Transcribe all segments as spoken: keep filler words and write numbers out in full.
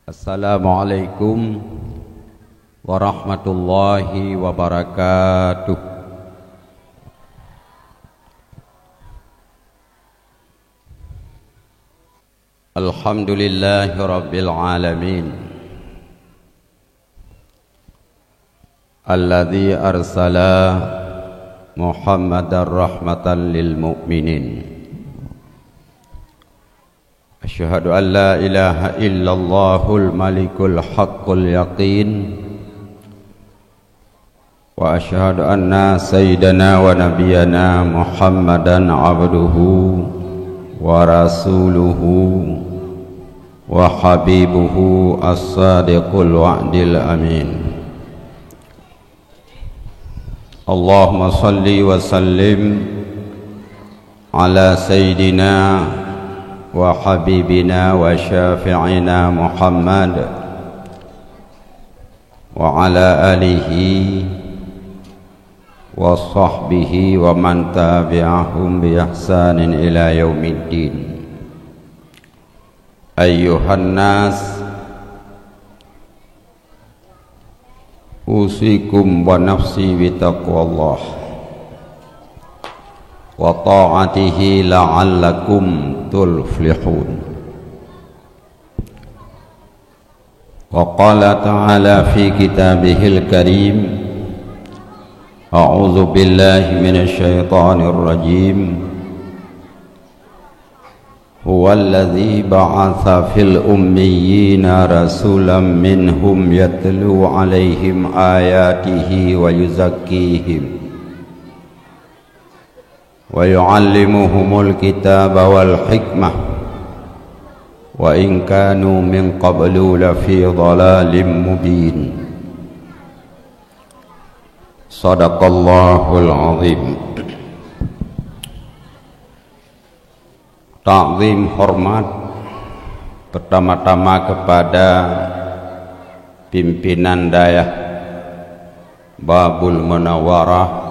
Assalamualaikum warahmatullahi wabarakatuh. Alhamdulillahirabbil alamin. Alladzi arsala Muhammadar rahmatan lil mu'minin. Asyhadu an la ilaha illallahul malikul haqqul yaqin. Wa asyhadu anna sayyidana wa nabiyyana Muhammadan abduhu wa rasuluhu wa habibuhu as-sadiqul wa'dil amin. Allahumma salli wa sallim ala sayyidina wa habibina wa syafi'ina Muhammad wa ala alihi wa sahbihi wa man tabi'ahum bi ihsanin ila yaumiddin. Ayyuhan nas, usikum wa nafsi bi taqwallah wa ta'atihi la'allakum tuflihun. Wa qala ta'ala fi kitabihil karim, a'udzu billahi minasy syaithanir rajim. Huwallazi ba'atsa fil ummiyina rasulam minhum yatlu 'alaihim ayatihi wa yuzakkihim wa yu'allimuhumul kitaba wal hikmah wa in kanu min qablu lafi dhalalim mubin. Sadaqallahul azim. Takzim hormat pertama-tama kepada pimpinan dayah Babul Munawwarah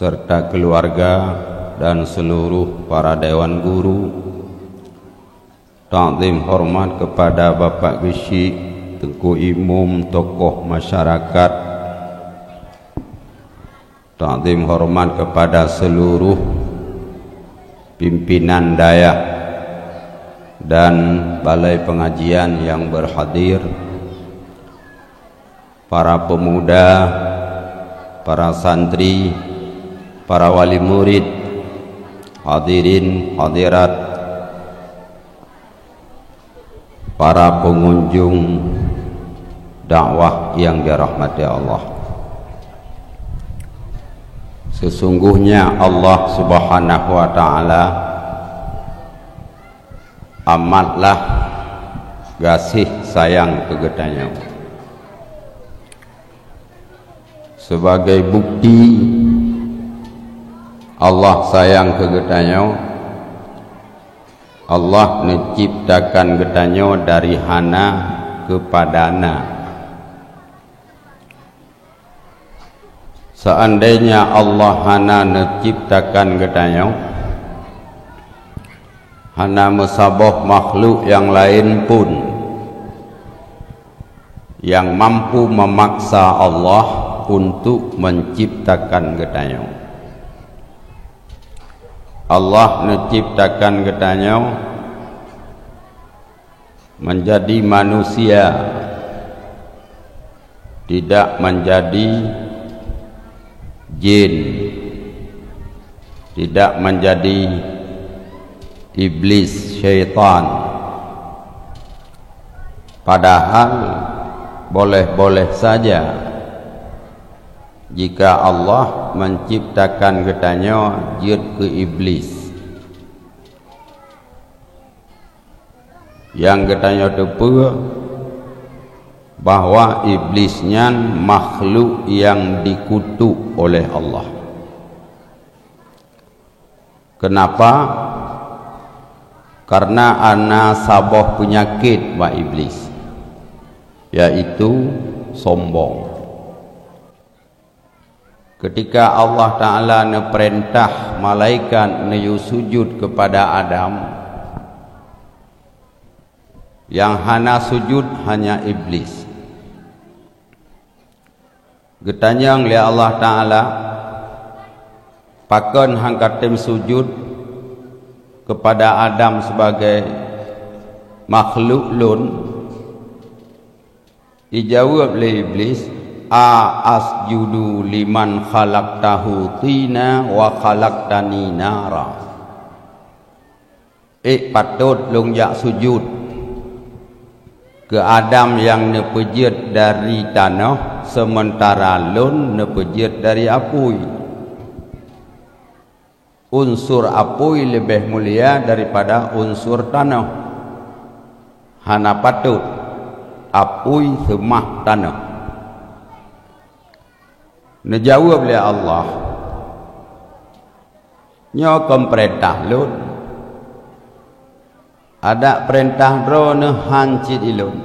serta keluarga dan seluruh para dewan guru. Takzim hormat kepada Bapak Geuchik, Teungku Imum, tokoh masyarakat. Takzim hormat kepada seluruh pimpinan dayah dan balai pengajian yang berhadir, para pemuda, para santri, para wali murid, hadirin hadirat, para pengunjung dakwah yang dirahmati Allah. Sesungguhnya Allah Subhanahu wa Ta'ala amatlah gaséh sayang keu geutanyoe. Sebagai bukti Allah sayang keu geutanyoe, Allah neuciptakan geutanyoe dari hana keupada na. Seandainya Allah hana neuciptakan geutanyoe, hana meusaboh makhluk nyang laén pun nyang mampu meumaksa Allah untuk meuciptakan geutanyoe. Allah neuciptakan geutanyoe menjadi manusia, tidak menjadi jin, tidak menjadi iblis, syaitan. Padahal boleh-boleh saja jika Allah menciptakan geutanyoe jeuet keu iblis. Nyang geutanyoe teupeue bahwa iblis nyan makhluk nyang dikutuk oleh Allah. Kenapa? Karena ana saboh peunyakét bak iblis, yaitu sombong. Ketika Allah Ta'ala neupeurintah malaikat neuyue sujud keupada Adam, Nyang hana sujud hanya Iblis. Geutanyong lé Allah Ta'ala, "Pakon han katem sujud keupada Adam sibagai makhluk Lôn?" Ijaweueb lé Iblis, "A asjudu liman khalaqtahu tina wa khalaqtani nara?" Ék patot Lôn jak sujud keu Adam nyang neupeujeuet dari tanoh, seumeuntara Lôn neupeujeuet dari apui? Unsur apui leubeh mulia daripada unsur tanoh. Hana patot apui seumah tanoh. Neujaweueb lé Allah, "Nyoe kon peurintah Lôn. Adak peurintah Droeneuh han cit ilôn."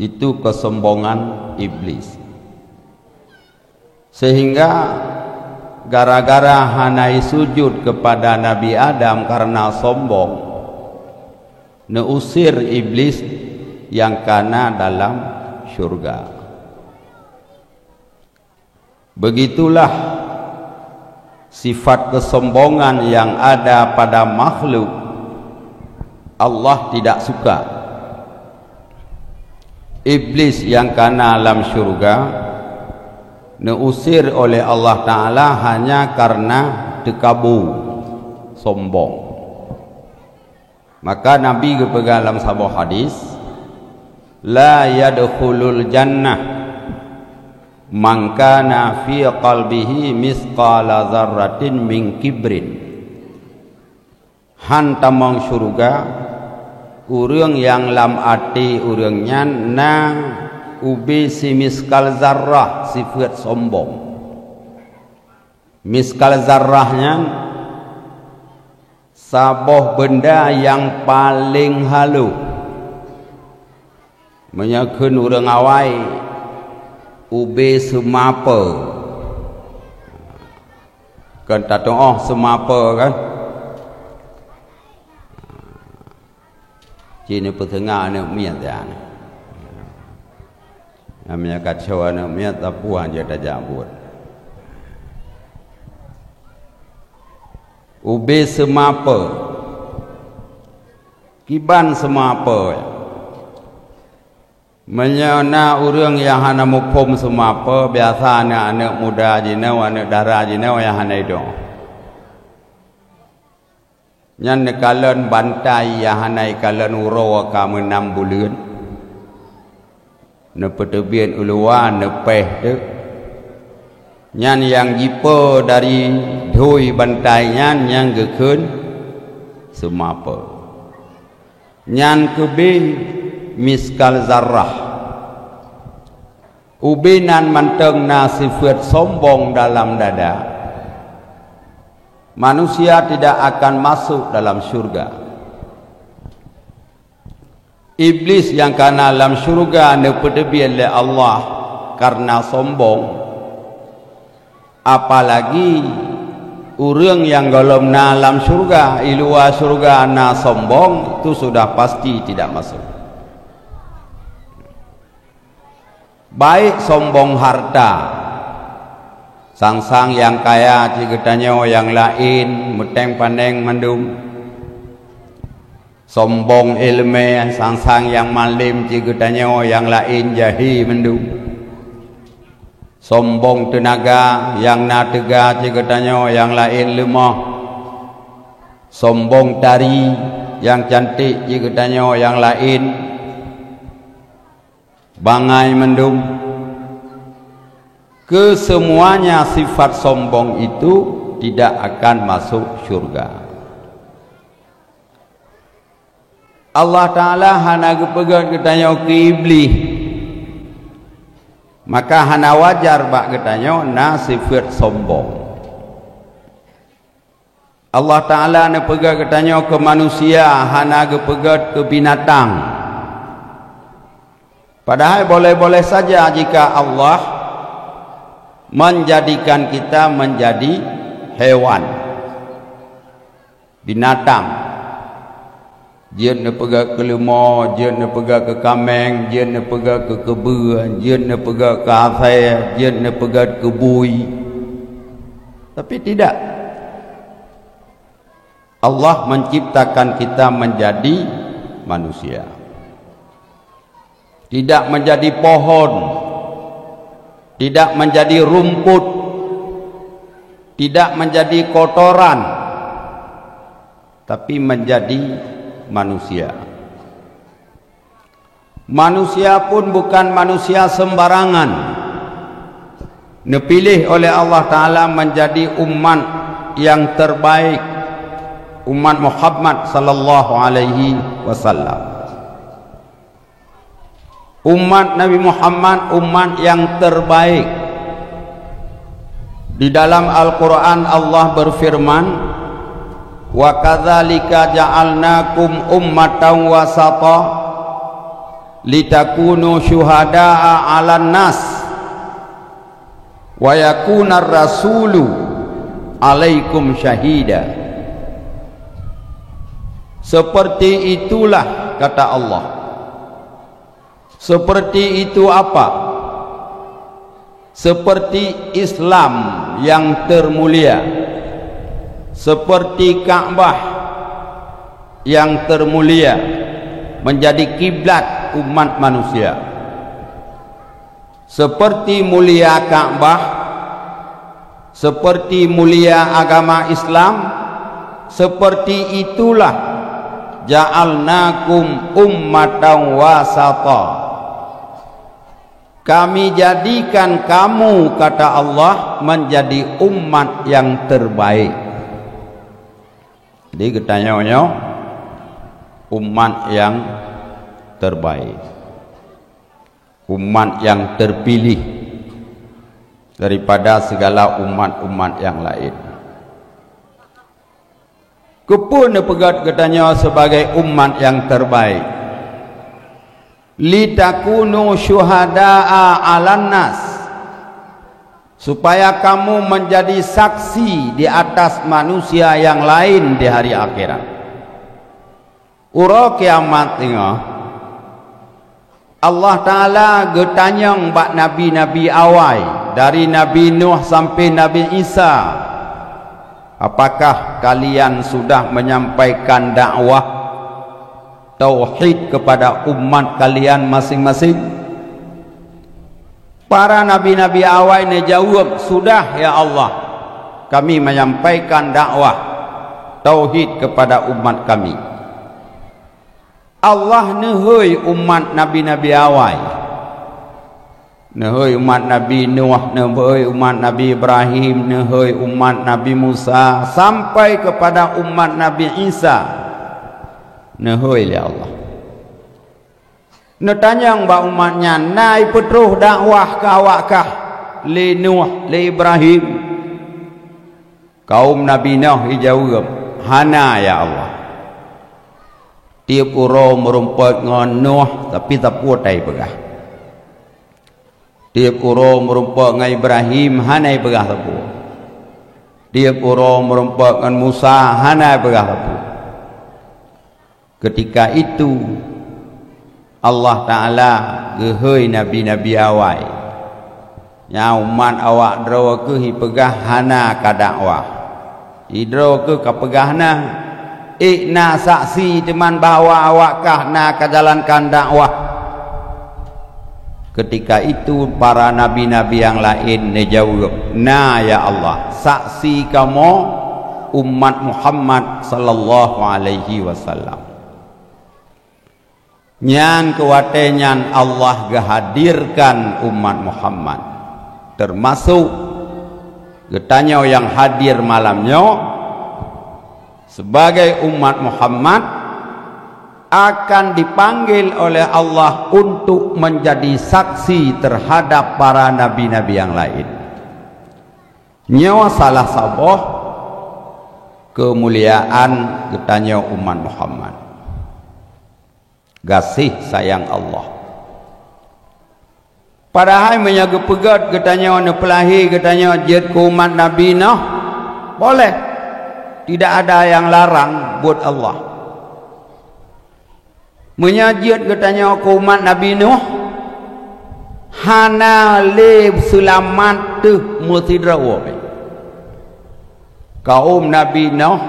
Itu keusombongan Iblis. Sehingga gara-gara hana sujud keupada Nabi Adam kareuna sombong, neuusir Iblis nyang kana dalam syurga. Begitulah sifat keusombongan nyang ada pada makhluk, Allah tidak suka. Iblis nyang kana lam syurga neuusir oleh Allah Ta'ala hanya kareuna teukabu, sombong. Maka Nabi geupeugah lam saboh hadis, "La yadkhulul jannah man kana fi qalbihi misqala dzarratin min kibrin." Han tamong syeuruga ureuëng nyang lam até ureuëng nyan na ubé simiskal zarrah sifeuet sombong. Miskal zarrah nyan saboh beunda nyang paleng halôh. Meunyoe kheun ureuëng awai, ubé seumapeue. Kon tatuoh seumapeue kan? Ci neupeuteungoh aneuëk miet nyan. Namanya kaco aneuëk miet, tapuang jeuet tajak buet. Ubé seumapeue. Kiban seumapeue. Meunyoe na ureuëng nyang hana muphom seumapeue, biasa aneuëk-aneuëk muda jinoe, aneuëk dara jinoe nyang hana idong. Nyan neukalon bantai nyang hana ikalon uroe ka meunam buleuen, neupeuteubiet u luwa, neupéh teuk. Nyan nyang jipo dari dhui bantai nyan nyang geukheun seumapeue. Nyan keubeh miskal zarrah. Ubé nan mantong na sifeuet sombong dalam dada, manusia tidak akan masuk dalam syurga. Iblis nyang kana lam syurga neupeuteubiet lé Allah kareuna sombong, apalagi ureuëng nyang gohlom na lam syurga, i luwa syurga na sombong, itu sudah pasti tidak masuk. Baik sombong harta, sang-sang nyang kaya cit geutanyoe nyang laén meuténg-panéng mandum. Sombong iéleumé, sang-sang nyang malém cit geutanyoe nyang laén jahé mandum. Sombong teunaga, nyang na teuga cit geutanyoe nyang laén leumoh. Sombong tari, nyang cantik cit geutanyoe nyang laén bangai mandum. Kesemuanya sifat sombong itu tidak akan masuk syurga. Allah Ta'ala hana geupeugét geutanyoe keu Iblih, maka hana wajar bak geutanyoe na sifeuet sombong. Allah Ta'ala neupeugét geutanyoe keu manusia, hana geupeugét keu binatang. Padahai boleh-boleh saja jika Allah menjadikan kita menjadi hewan, binatang. Jeuet neupeugét keu leumo, jeuet neupeugét keu kaméng, jeuet neupeugét keu keubeue, jeuet neupeugét keu asée, jeuet neupeugét keu bui. Tapi tidak. Allah menciptakan kita menjadi manusia. Tidak menjadi pohon, tidak menjadi rumput, tidak menjadi kotoran, tapi menjadi manusia. Manusia pun bukan manusia sembarangan. Neupiléh oleh Allah Ta'ala menjadi umat yang terbaik, umat Muhammad sallallahu alaihi wasallam. Umat Nabi Muhammad umat yang terbaik. Di dalam Al-Quran Allah berfirman, "Wa kadzalika ja'alnakum ummatan wasata litakunu syuhada'a 'alan nas wa yakunar rasulu 'alaikum syahida." Seperti itulah kata Allah. Seperti itu apa? Seperti Islam yang termulia, seperti Ka'bah yang termulia menjadi kiblat umat manusia. Seperti mulia Ka'bah, seperti mulia agama Islam, seperti itulah ja'alnakum ummatan wasata. Kami jadikan kamu, kata Allah, menjadi umat yang terbaik. Jadi geutanyoe nyoe umat yang terbaik. Umat yang terpilih daripada segala umat-umat yang lain. Keupeue neupeugét geutanyoe sebagai umat yang terbaik? "Litakunu syuhada'a 'alan nas," supaya kamu menjadi saksi di atas manusia yang lain di hari akhirat. Uroe kiamat teungoh, Allah Ta'ala geutanyong bak nabi-nabi awai, dari Nabi Nuh sampai Nabi Isa, "Apakah kalian sudah menyampaikan dakwah tauhid kepada umat kalian masing-masing?" Para nabi-nabi awai neujaweueb, "Sudah, ya Allah, kami menyampaikan dakwah tauhid kepada umat kami." Allah neuhôi umat nabi-nabi awai. Neuhôi umat Nabi Nuh, neuhôi umat Nabi Ibrahim, neuhôi umat Nabi Musa, sampai kepada umat Nabi Isa. Neuhôi lé Allah. Neutanyong bak umat nyan, "Na ipeutroh dakwah keu awak kah lé Nuh, lé Ibrahim?" Kaum Nabi Nuh ijaweueb, "Hana, ya Allah. Tieb uroe meurumpok ngon Nuh, tapi sapeue tai peugah. Tieb uroe meurumpok ngon Ibrahim, hana ipeugah sapeue. Tieb uroe meurumpok ngon Musa, hana ipeugah sapeue." Ketika itu, Allah Ta'ala geuhôi nabi-nabi awai, "Nyan umat awak droe kheueh ipeugah hana ka dakwah. Sidroe kheueh ka peugah na. Ék na saksi teuma bahwa awak kah na ka jalankan dakwah?" Ketika itu, para nabi-nabi nyang laén neujaweueb, "Na, ya Allah, saksi kamoe umat Muhammad sallallahu alaihi wasallam." Nyan keu watée nyan Allah geuhadirkan umat Muhammad, teumasok geutanyoe nyang hadir malam nyoe, sebagai umat Muhammad, akan dipanggil oleh Allah untuk menjadi saksi terhadap para nabi-nabi nyang laén. Nyoe salah saboh keumuliaan geutanyoe umat Muhammad. Gaséh sayang Allah. Padahai meunyoe geupeugét geutanyoe neupeulahé geutanyoe jeuet keu umat Nabi Nuh, boleh. Tidak ada yang larang buet Allah. Meunyoe jeuet geutanyoe keu umat Nabi Nuh, hana lé seulamat teuh meusidroe pih. Kaum Nabi Nuh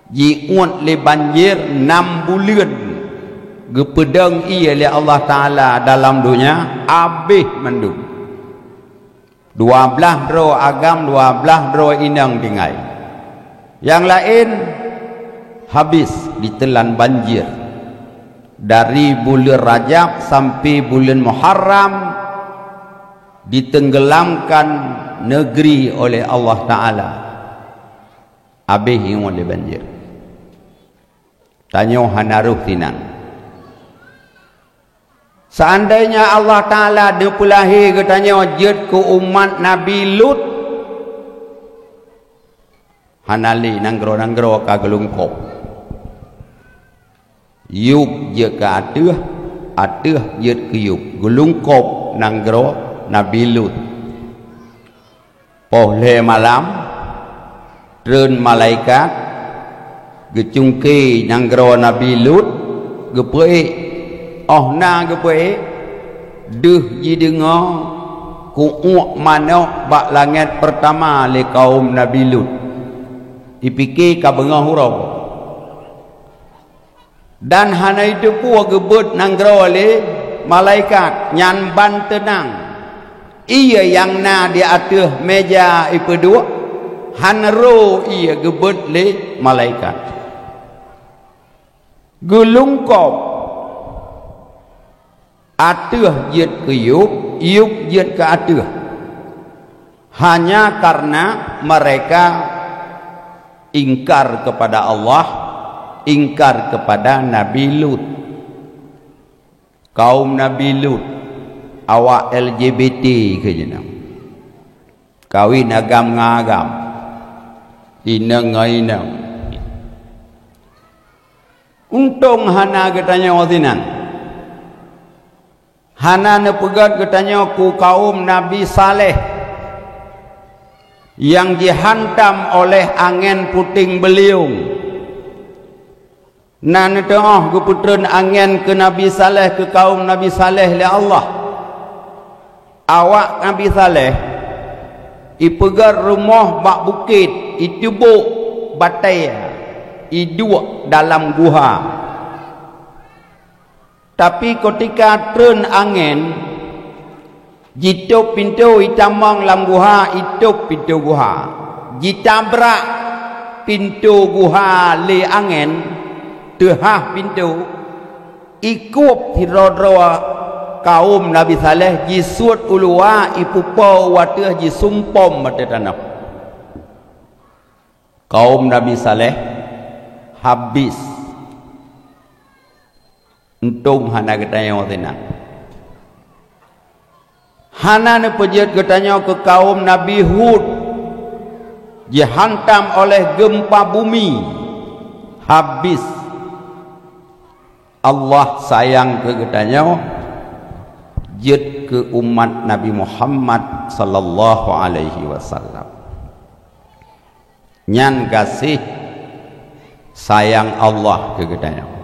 jiuet lé banjir nam buleuen, geupeudong ié lé Allah Taala dalam donya, abéh mandum. Dua blaih droe agam, dua blaih droe inong tinggai. Nyang laén habéh diteulan banjir. Dari buleuen Rajab sampai buleuen Muharram, ditenggelamkan negeri oleh Allah Taala. Abéh ingat lé banjir. Tanyoe hana rhoh sinan. Seandainya Allah Taala neupeulahé geutanyoe jeuet keu umat Nabi Lut, hana lé nanggroe-nanggroe ka geulungkôb. Yub jeuet keu ateueh, ateueh jeuet keu yub. Geulungkôb nanggroe Nabi Lut. Poh lhée malam, treun malaikat, geucungké nanggroe Nabi Lut, geupeuék. Óh na geupeuék, deuh jideungoe keu-uek manök bak langét peurtama lé kaum Nabi Lut. Jipike ka beungoh uroe. Dan hana jiteupeue geubeuet nanggroe lé malaikat nyan ban teunang. Ié nyang na di ateueh méja jipeuduek, hana rhoh ié geubeuet lé malaikat. Geulungkôb. Ateueh jeuet keu yub, yub jeuet keu ateueh. Hanya karena mereka ingkar kepada Allah, ingkar kepada Nabi Lut. Kaum Nabi Lut, awak L G B T keu jinoe. Kawin agam ngon agam, inong ngon inong. Untông hana geutanyoe sinan. Hana neupeugét geutanyoe keu kaum Nabi Saleh nyang jihantam oleh angén puténg beuliueng. Na neuteuôh geupeutreun angén keu Nabi Saleh, keu kaum Nabi Saleh lé Allah. Awak Nabi Saleh jipeugét rumoh bak bukét, jiteubiet batée, jiduek dalam guha. Tapi keutika treun angén, jitôb pintoe, jitamong lam guha, jitôb pintoe guha. Jitabrak pintoe guha lé angén, teuhah pintoe, jikôb sidroe-droe kaum Nabi Saleh, jisuet u luwa, jipeupo u ateueh, jisumpom ateueh tanoh. Kaum Nabi Saleh habéh. Untông hana geutanyoe sinan. Hana neupeujeuet geutanyoe keu kaum Nabi Hud, jihantam oleh geumpa bumi, habéh. Allah sayang keu geutanyoe, jeuet keu umat Nabi Muhammad sallallahu alaihi wasallam. Nyan gaséh sayang Allah keu geutanyoe.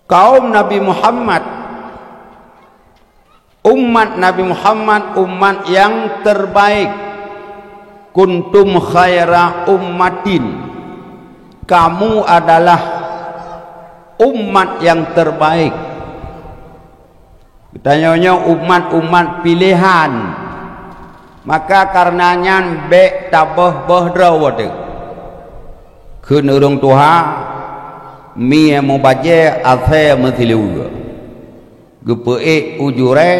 Kaum Nabi Muhammad, umat Nabi Muhammad, umat nyang terbaik. Kuntum khaira ummatin, kamu adalah umat yang terbaik. Geutanyoe nyoe umat-umat pilehan. Maka kareuna nyan bék taböh-böh droe watée. Kheun ureuëng tuha, mie mubajée asée meusiluweue. Geupeuék u jurée,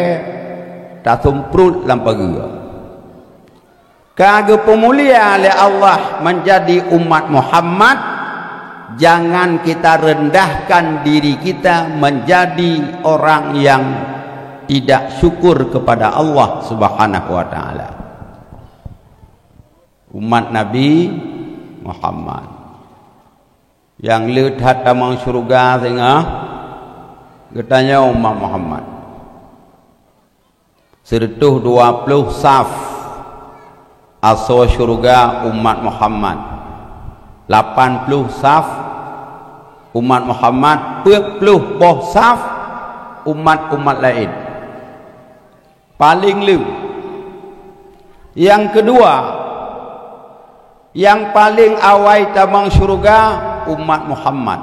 tasumprot lam pageue. Ka geupeumulia lé Allah menjadi umat Muhammad, jangan kita rendahkan diri kita menjadi orang yang tidak syukur kepada Allah Subhanahu wa Ta'ala. Umat Nabi Muhammad. Nyang le that tamong syeuruga singoh, geutanyoe umat Muhammad. Sireutoh dua ploh saf asoe syeuruga umat Muhammad. Lapan ploh saf Umat Muhammad peuet ploh boh saf umat-umat laén. Paleng le. Nyang keudua, nyang paleng awai tamong syeuruga umat Muhammad.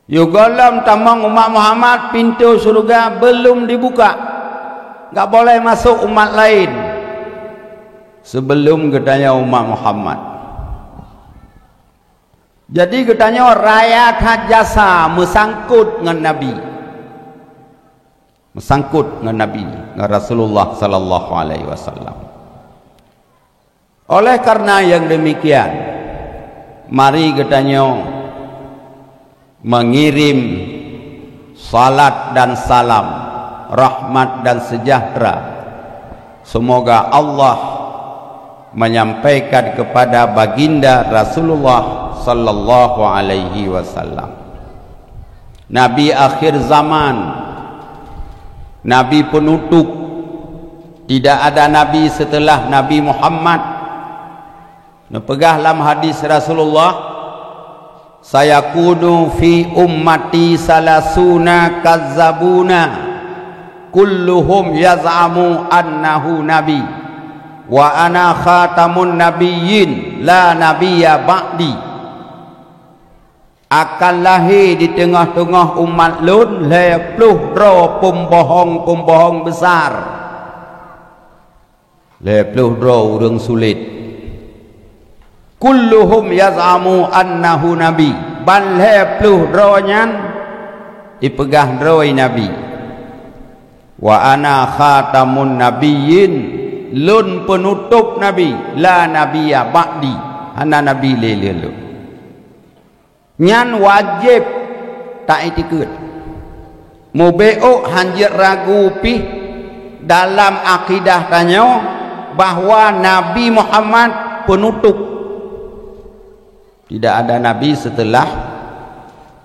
Yôh gohlom tamong umat Muhammad, pintoe syeuruga beulom dibuka. Gak boleh masôk umat laén seubeulom geutanyoe umat Muhammad. Jadi geutanyoe raya that jasa meusangkot ngon Nabi. Meusangkot ngon Nabi, ngon Rasulullah sallallahu alaihi wasallam. Oleh karena yang demikian, mari geutanyoe mengirim salat dan salam, rahmat dan sejahtera. Semoga Allah menyampaikan kepada baginda Rasulullah sallallahu alaihi wasallam. Nabi akhir zaman, Nabi penutup. Tidak ada nabi setelah Nabi Muhammad. Neupeugah lam hadis Rasulullah, "Sayakunu fi ummati salasuna kazzabuna, kulluhum yaz'amu annahu nabi, wa ana khatamun nabiyyin, la nabiyya ba'di." Akan lahé di teungoh-teungoh umat lôn lhée ploh droe peumbohong-peumbohong besar. Lhée ploh droe ureuëng sulet. Kulluhum yaz'amu annahu nabi. Ban lhée ploh droe nyan ipeugah droe nabi. Wa ana khatamun nabiyyin, lôn peunutôp nabi, la nabiyya ba'di, hana nabi lé lheueh lôn. Nyan wajéb taiktikeuet. Mubeuôk hanjeuet ragu pih dalam akidah tanyoe bahwa Nabi Muhammad peunutôp. Tidak ada nabi setelah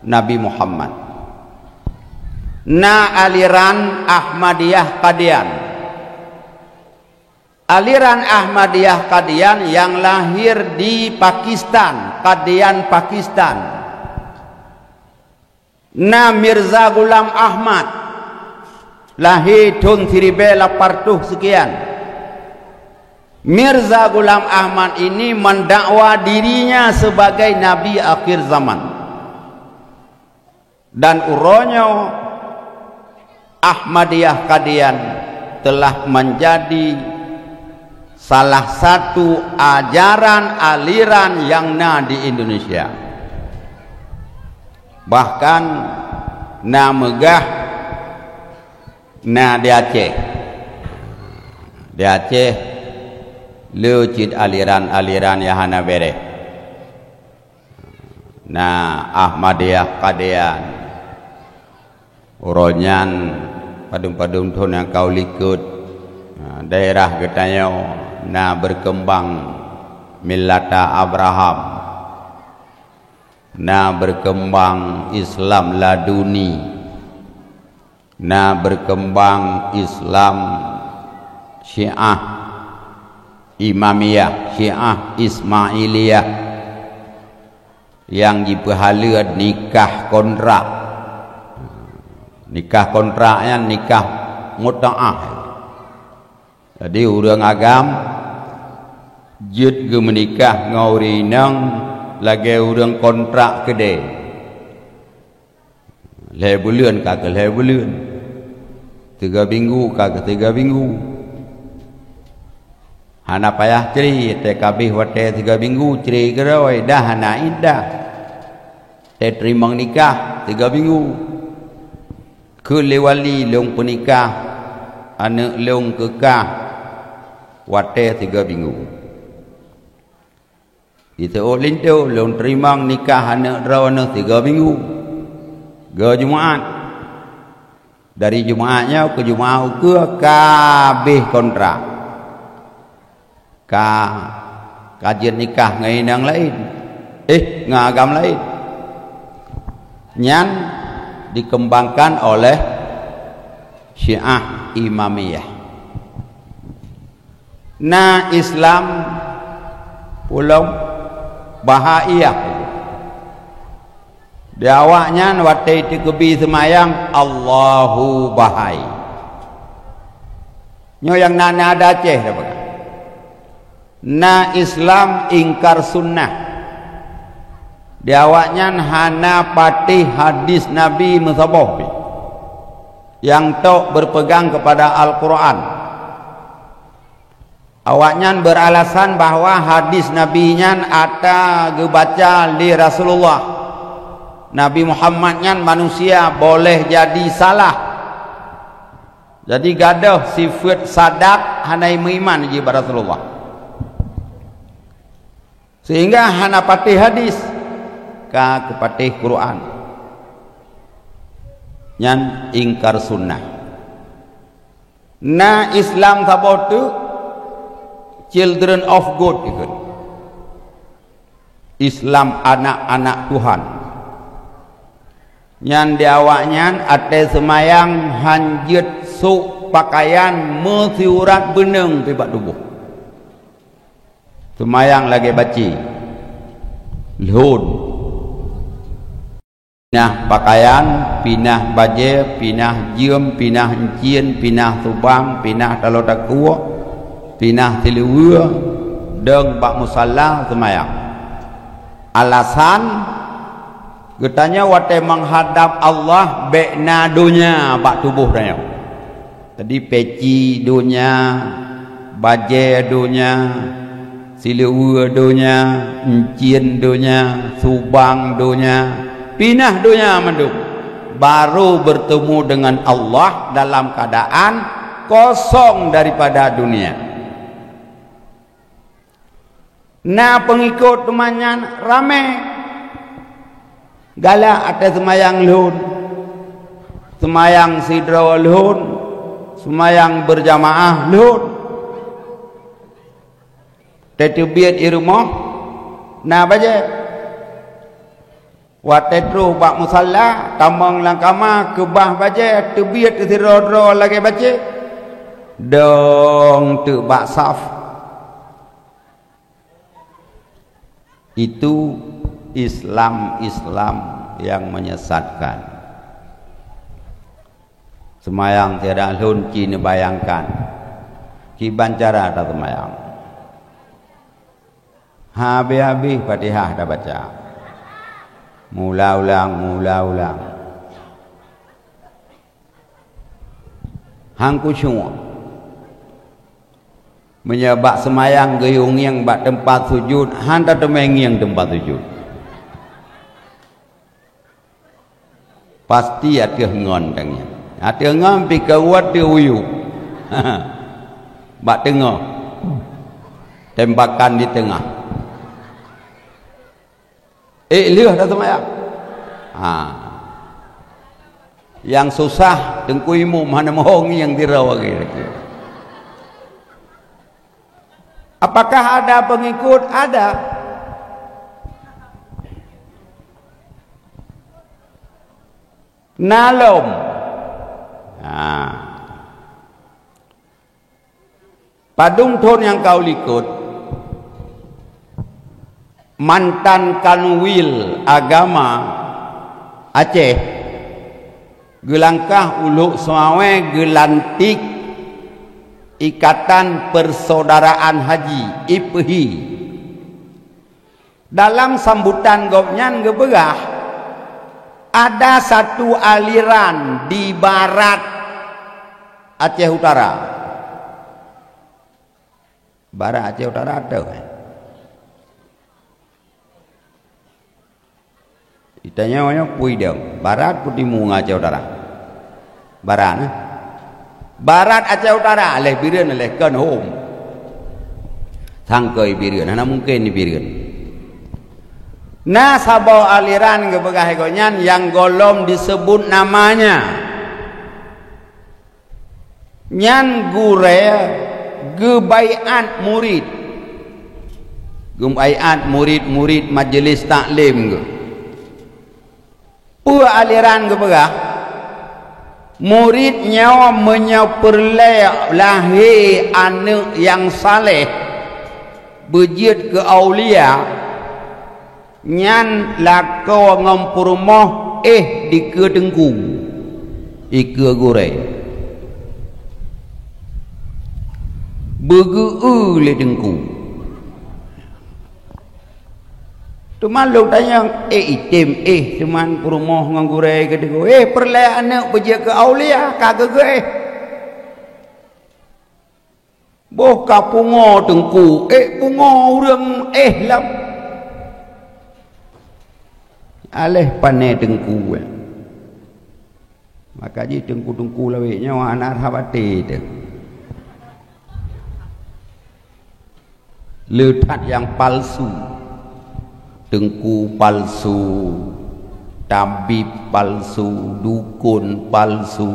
Nabi Muhammad. Na aliran Ahmadiyah Qadian. Aliran Ahmadiyah Qadian yang lahir di Pakistan, Qadian, Pakistan. Na Mirza Ghulam Ahmad, lahé thon siribée lapan reutôh seukian. Mirza Ghulam Ahmad ini mendakwa dirinya sebagai nabi akhir zaman. Dan uroe nyoe Ahmadiyah Qadian telah menjadi salah satu ajaran aliran yang na di Indonesia. Bahkan na meugah na di Aceh. Di Aceh le cit aliran-aliran nyang hana bereh. Na Ahmadiyah Qadian. Uroe nyan padum-padum thon nyang ka u likot, daerah geutanyoe na berkembang millata Abraham, na berkembang Islam Laduni, na berkembang Islam Syiah Imamiyah, Syiah Ismailiyah, nyang jipeuhaleue nikah kontrak. Nikah kontrak nyan nikah mutaah. Jadi, ureuëng agam jeuet geumeunikah ngon ureuëng inong lagée ureuëng kontrak keudée. Lhée buleuen ka keu lhée buleuen, tiga minggu ka keu tiga minggu. Hana payah cre, teuka abéh watée tiga minggu cre keudroe, dah hana iddah. Teurimong nikah tiga minggu. Kheun lé wali lôn peunikah aneuëk lôn keu kah watée tiga minggu. Jiteuôt linto, lôn teurimong nikah aneuëk droeneueh tiga minggu. Goe Jumaat. Dari Jumaat nyoe keu Jumaat ukeue ka abéh kontrak. Ka, ka jeuet nikah ngon inong laén. Eh, ngon agam laén. Nyan dikembangkan oleh Syiah Imamiyah. Na Islam pulo Bahaiyah. Di awaknyan watée teukeubie seumayang, Allahu bahai. Nyoe nyang na, na ada Aceh dah peugah. Na Islam ingkar sunnah. Di awaknyan hana patéh hadis Nabi meusaboh pih. Nyang tok berpegang kepada Al-Quran. Awaknyan beralasan bahwa hadis Nabi nyan ata geubaca lé Rasulullah. Nabi Muhammad nyan manusia, boleh jadi salah. Jadi gadoh sifeuet sadak hana meuiman jih bak Rasulullah. Sehingga hana patéh hadis, ka keupatéh Quran. Nyan ingkar sunnah. Na Islam saboh teuk, children of God ikheun. Islam anak-anak Tuhan. Nyan di awaknyan até seumayang hanjeuet sôk pakaian meusiurat beuneueng bak tuboh. Seumayang lagée bacée. Lhon. Pinah pakaian, pinah bajée, pinah jeuem, pinah euncien, pinah subang, pinah taloe takue, pinah siluweue, dong bak musala seumayang. Alasan, geutanyoe watée meuhadab Allah bék na donya bak tuboh tanyoe. Jadi peci donya, bajée donya, siluweue donya, euncien donya, subang donya, pinah donya mandum. Baru bertemu dengan Allah dalam keadaan kosong daripada dunia. Na peungikot teuma nyan ramé. Galak até seumayang lhon, seumayang sidroe lhon, seumayang beurjamaah lhon. Teubiet i rumoh na bajée. Watée troh bak musala, tamong lam kama, keubah bajée, teubiet sidroe-droe lagée bacée. Dong teuk bak saf. Itu Islam-Islam yang menyesatkan. Seumayang tiada lhon ci neubayangkan kiban cara taseumayang. Habéh-habéh Fatihah tabaca. Mula ulang, mula ulang. Han khusyuk. Meunyoe bak seumayang geuyue ngieng bak teumpat sujut, han tateumé ngieng teumpat sujut. Pasti ateueh ngon tangieng. Ateueh ngon pih keuwat di uyu. Bak teungoh. Tembakan di teungoh. Ék lheueh dah seumayang. Ha. Nyang susah teungku imum hana meuhong nyang sidroe lagée. Apakah ada pengikut? Ada. Na lom. Nah. Padum thon nyang ka u likot, mantan Kanwil Agama Aceh geulangkah u Lhokseumawe geulantik Ikatan Persaudaraan Haji, I P H I. Dalam sambutan gobnyan geupeugah, ada satu aliran di barat Aceh Utara. Barat Aceh Utara atoh, eh? Geutanyoe nyoe peue idong, barat peue timu ngon Aceh Utara? Barat, eh? Barat Aceh Utara, lheueh Bireuen, lheueh kon hom. Sangkoi Bireuen, hana mungken di Bireuen. Na saboh aliran geupeugah lagée nyan nyang gohlom disebut namanya. Nyan gurée geubaiát murit. Geubaiát murit-murit majelis taklim geuh. Peue aliran geupeugah, murit nyoe meunyoe peureulée lahé aneuëk nyang saleh, beujeuet keu aulia, Nyan lakoe ngon peurumoh éh dikeue teungku, dikeue gurée. Beugeu-eu lé teungku. Teuma lôn tanyong, "Éh, item éh, teuma peurumoh ngon gurée keu teungku? Éh, peureulée aneuëk beujeuet keu aulia, ka geugeu éh." Boh ka pungo teungku, ék pungo ureuëng éh lom. Aléh pané teungku, éh. Maka jih teungku-teungku lawét nyoe hana that até teuh. Le that nyang palsu. Teungku palsu, tabib palsu, dukon palsu,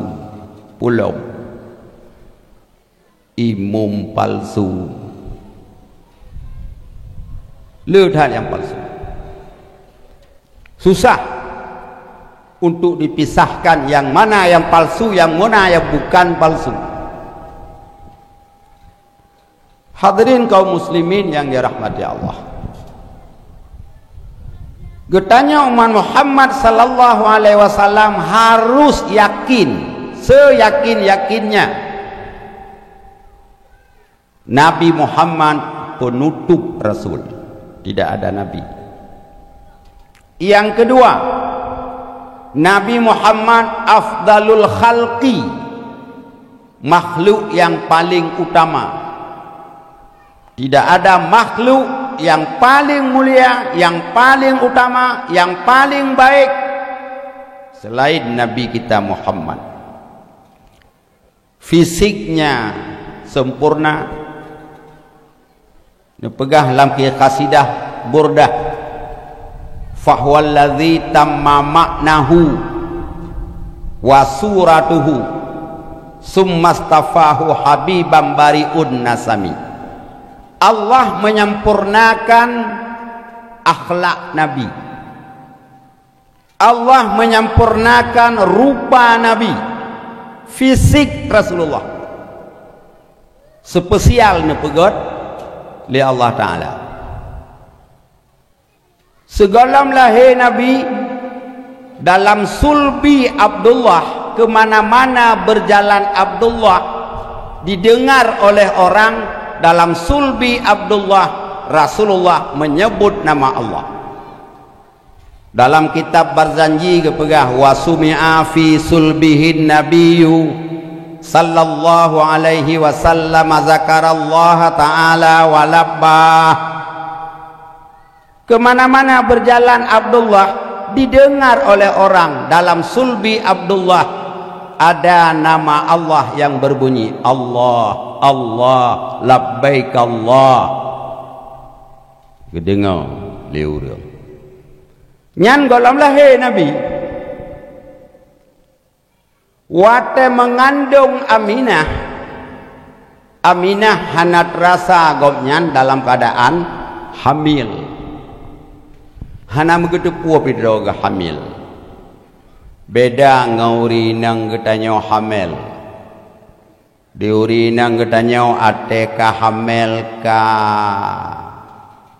pulom. Imum palsu. Le that nyang palsu. Susah untuk dipisahkan yang mana yang palsu, yang mana yang bukan palsu. Hadirin kaum muslimin yang dirahmati Allah. Geutanyoe umat Muhammad sallallahu alaihi wasallam harus yakin, seyakin-yakinnya, Nabi Muhammad penutup rasul. Tidak ada nabi. Yang kedua, Nabi Muhammad afdalul khalqi, makhluk yang paling utama. Tidak ada makhluk yang paling mulia, yang paling utama, yang paling baik selain Nabi kita Muhammad. Fisiknya sempurna. Neupeugah lam ki-, qasidah Burdah, "Fahuwallazi tamma ma'nahu wa suratuhu, summastafahu habiban bari'un nasami." Allah menyempurnakan akhlak Nabi. Allah menyempurnakan rupa Nabi, fisik Rasulullah. Spesial neupeugét lé Allah Taala. Sigohlom lahé Nabi, dalam sulbi Abdullah, ke mana-mana berjalan Abdullah, didengar oleh orang, dalam sulbi Abdullah, Rasulullah menyebut nama Allah. Dalam kitab Barzanji geupeugah, "Wa sumi'a fi sulbihin nabiyyu sallallahu alaihi wasallam zakarallaha ta'ala wa labbah." Ke mana-mana berjalan Abdullah, didengar oleh orang dalam sulbi Abdullah ada nama Allah yang berbunyi, "Allah, Allah, labbaik Allah." Geudeungoe lé ureuëng. Nyan gohlom lahé Nabi. Watée meungandong Aminah, Aminah hana teurasa gobnyan dalam keuadaan hamil. Hana meugeuteupeue pih droe geuhamil. Beda ngon ureuëng inong geutanyoe hamil. Di ureuëng inong geutanyoe até ka hamil ka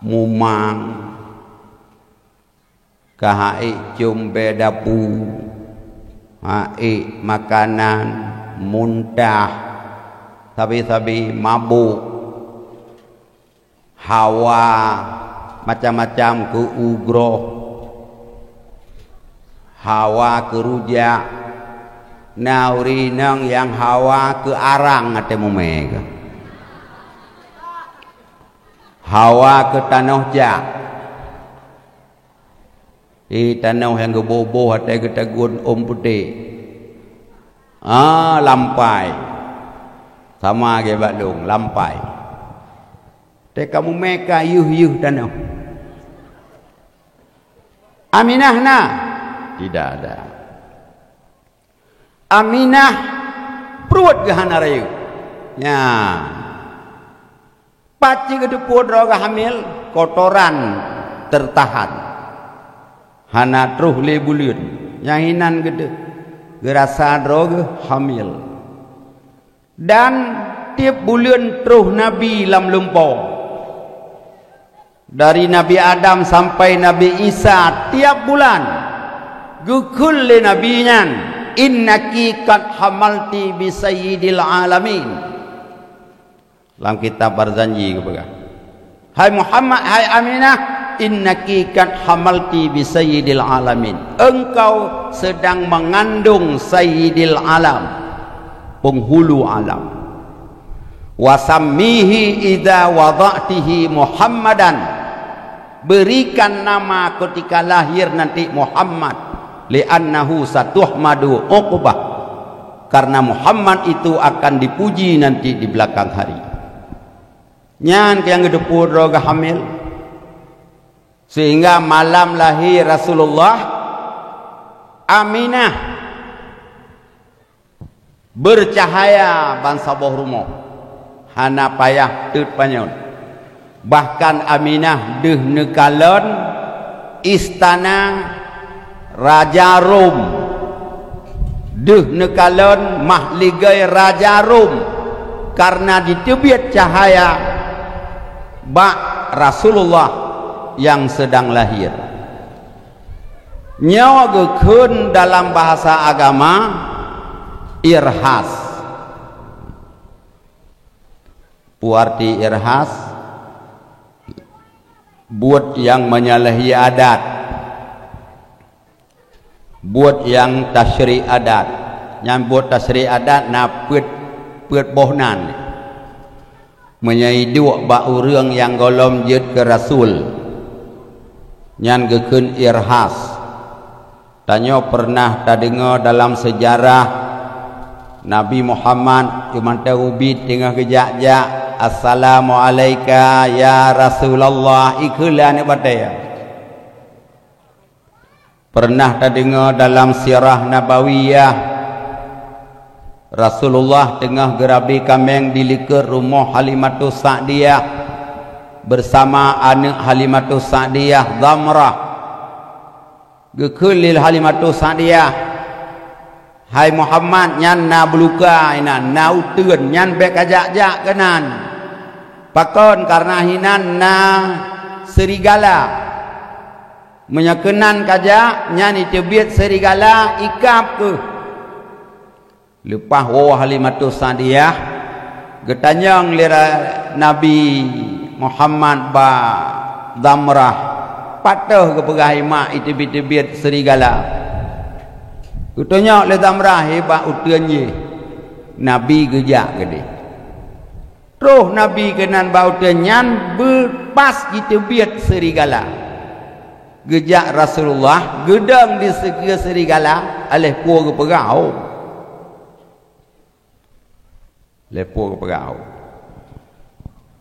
mumang. Ka ha'ék com bée dapu, ha'ék makanan, muntah, sabe-sabe mabök, hawa macam-macam keu u groh, hawa keu rujak, na ureuëng inong nyang hawa keu arang até mumé geuh. Hawa keu tanoh jak. Di tanoh nyang geuboh-boh até geutagun ôn putéh. Ah, lampai. Sama lagée bak lôn, lampai. Teuka mumé ka yeuh-yeuh tanoh. Aminah na? Tidak ada. Aminah pruet geuh hana rayeuk. Nyan. Pat cit geuteupeue droe geuhamil, kotoran teutahan. Hana troh lé buleuen. Nyang inan geudeh geurasa droe geuhamil. Dan tieb buleuen troh Nabi lam lumpoe. Dari Nabi Adam sampai Nabi Isa, tiap bulan geukheun lé Nabi nyan, "Innaki qad hamalti bi sayyidil alamin." Lam kitab Barzanji geupeugah, "Hai Muhammad, hai Aminah, innaki qad hamalti bi sayyidil alamin." Engkau sedang mengandung sayyidil alam, penghulu alam. "Wasammihi idza wada'tihi Muhammadan." Berikan nama ketika lahir nanti Muhammad, "li'annahu satuhmadu uqbah." Karena Muhammad itu akan dipuji nanti di belakang hari. Nyan nyang geuteupeue droe geuhamil. Sehingga malam lahir Rasulullah, Aminah bercahaya bansaboh rumoh. Hana payah teut panyöt. Bahkan Aminah deuh neukalon istana raja Rom. Deuh neukalon mahligoi raja Rom, karena jiteubiet cahaya bak Rasulullah nyang sedang lahir. Nyoe geukheun dalam bahasa agama irhas. Peue arti irhas? Buet nyang menyalahi adat. Buet nyang tasyrik adat. Nyan buet tasyrik adat na peuet, peuet boh nan. Meunyoe iduek bak ureuëng nyang gohlom jeuet keu rasul, nyan geukheun irhas. Tanyoe pernah tadeungoe dalam seujarah, Nabi Muhammad mantong ubit teungoh geujak-jak, "Assalamu'alaika ya Rasulullah," ikheun lé aneuk batée. Pernah tadeungoe dalam sirah nabawiyah, Rasulullah teungoh geurabe kaméng di likot rumoh Halimatus Sa'diyah bersama aneuk Halimatus Sa'diyah, Dhamrah. Geukheun lé Halimatus Sa'diyah, "Hai Muhammad, nyan na beuluka inan, na uteuen, nyan bék kajak-jak keunan. Pakon? Kareuna hinan na serigala. Meunyoe keunan kajak, nyan iteubiet serigala, ikab kheueh." Leupah woe Halimatus Sa'diyah, geutanyong lé ra-, Nabi Muhammad bak Dhamrah, "Pat teuh geupeugah hai mak iteubiet-teubiet serigala?" Geutunyok lé Dhamrah, "Hé, bak uteuen jih." Nabi geujak keudeh. Troh Nabi keunan bak uteuen nyan beupas jiteubiet serigala. Geujak Rasulullah, geudong di sigoe serigala, aléh peue geupeugah, oh. Aléh peue geupeugah, oh.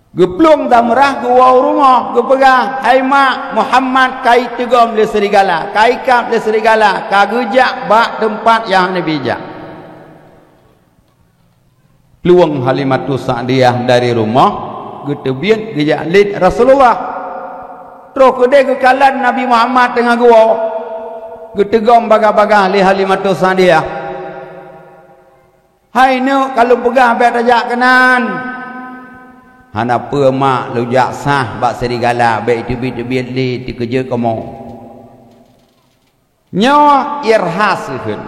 Geuplueng Dhamrah geuwoe u rumoh, geupeugah, "Hai mak, Muhammad ka iteugom lé serigala, ka ikab lé serigala, ka geujak bak teumpat nyang hana bijak." Plueng Halimatus Sa'diyah dari rumoh, geuteubiet geujak lét Rasulullah. Troh keudeh geukalon Nabi Muhammad teungoh geuwoe, geuteugom bagah-bagah lé Halimatus Sa'diyah. "Hai neuk, ka lôn peugah bék tajak keunan." "Hana peue mak, lôn jak sah bak serigala, bék iteubiet-teubiet lé, teukeujot kamoe." Nyoe irhas kheun.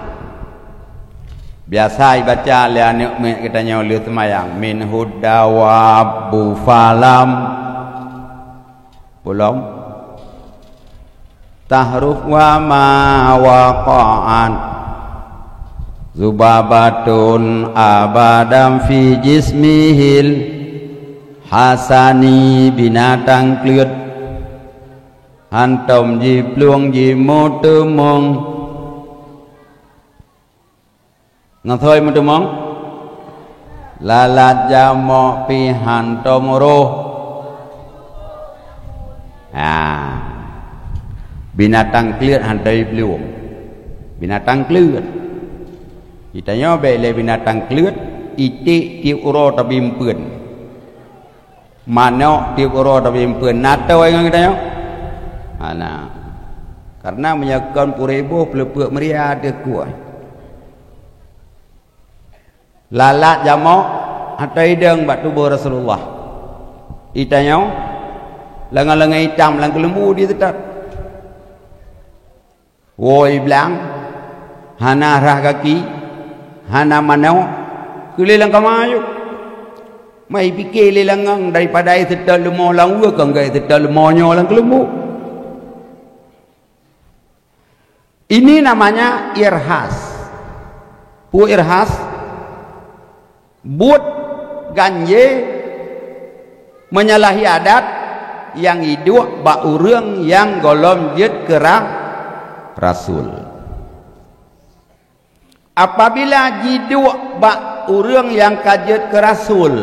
Biasa ibaca lé aneuk miet geutanyoe lheueh seumayang, "Minhud dawabbu falam." Pulom. "Tahruf wa ma waqa'at. Zubabatun abadan fi jismihil hasani." Binatang kleuet. Hantom jiplueng jimeuteumong. Ngon soe meuteumong? Lalat jamok pih hantom roh. Ha. Binatang kleuet hantom jiplueng. Binatang kleuet. Geutanyoe bék lé binatang kleuet, iték tieb uroe tabi eumpeuen. Manok tieb uroe tabi eumpeuen, na toe ngon geutanyoe? Hana. Kareuna meunyoe kon purée boh peuleupeuk meuria teuh kueh. Lalat jamok hantom idong bak tuboh Rasulullah. Geutanyoe, Langang-langang itam lam keuleumbu di teutap. Woe blang, hana rhah gaki, hana manok, keu lé lam kama ayue. Mai pike lé langang daripada iseutôt leumo lam ueh keu lé iseutôt leumo nyoe lam keuleumbu. Ini namanya irhas. Peue irhas? Buet ganje menyalahi adat nyang iduek bak ureuëng nyang gohlom jeuet keu ra-, rasul. Apabila jiduek bak ureuëng nyang ka jeuet keu rasul,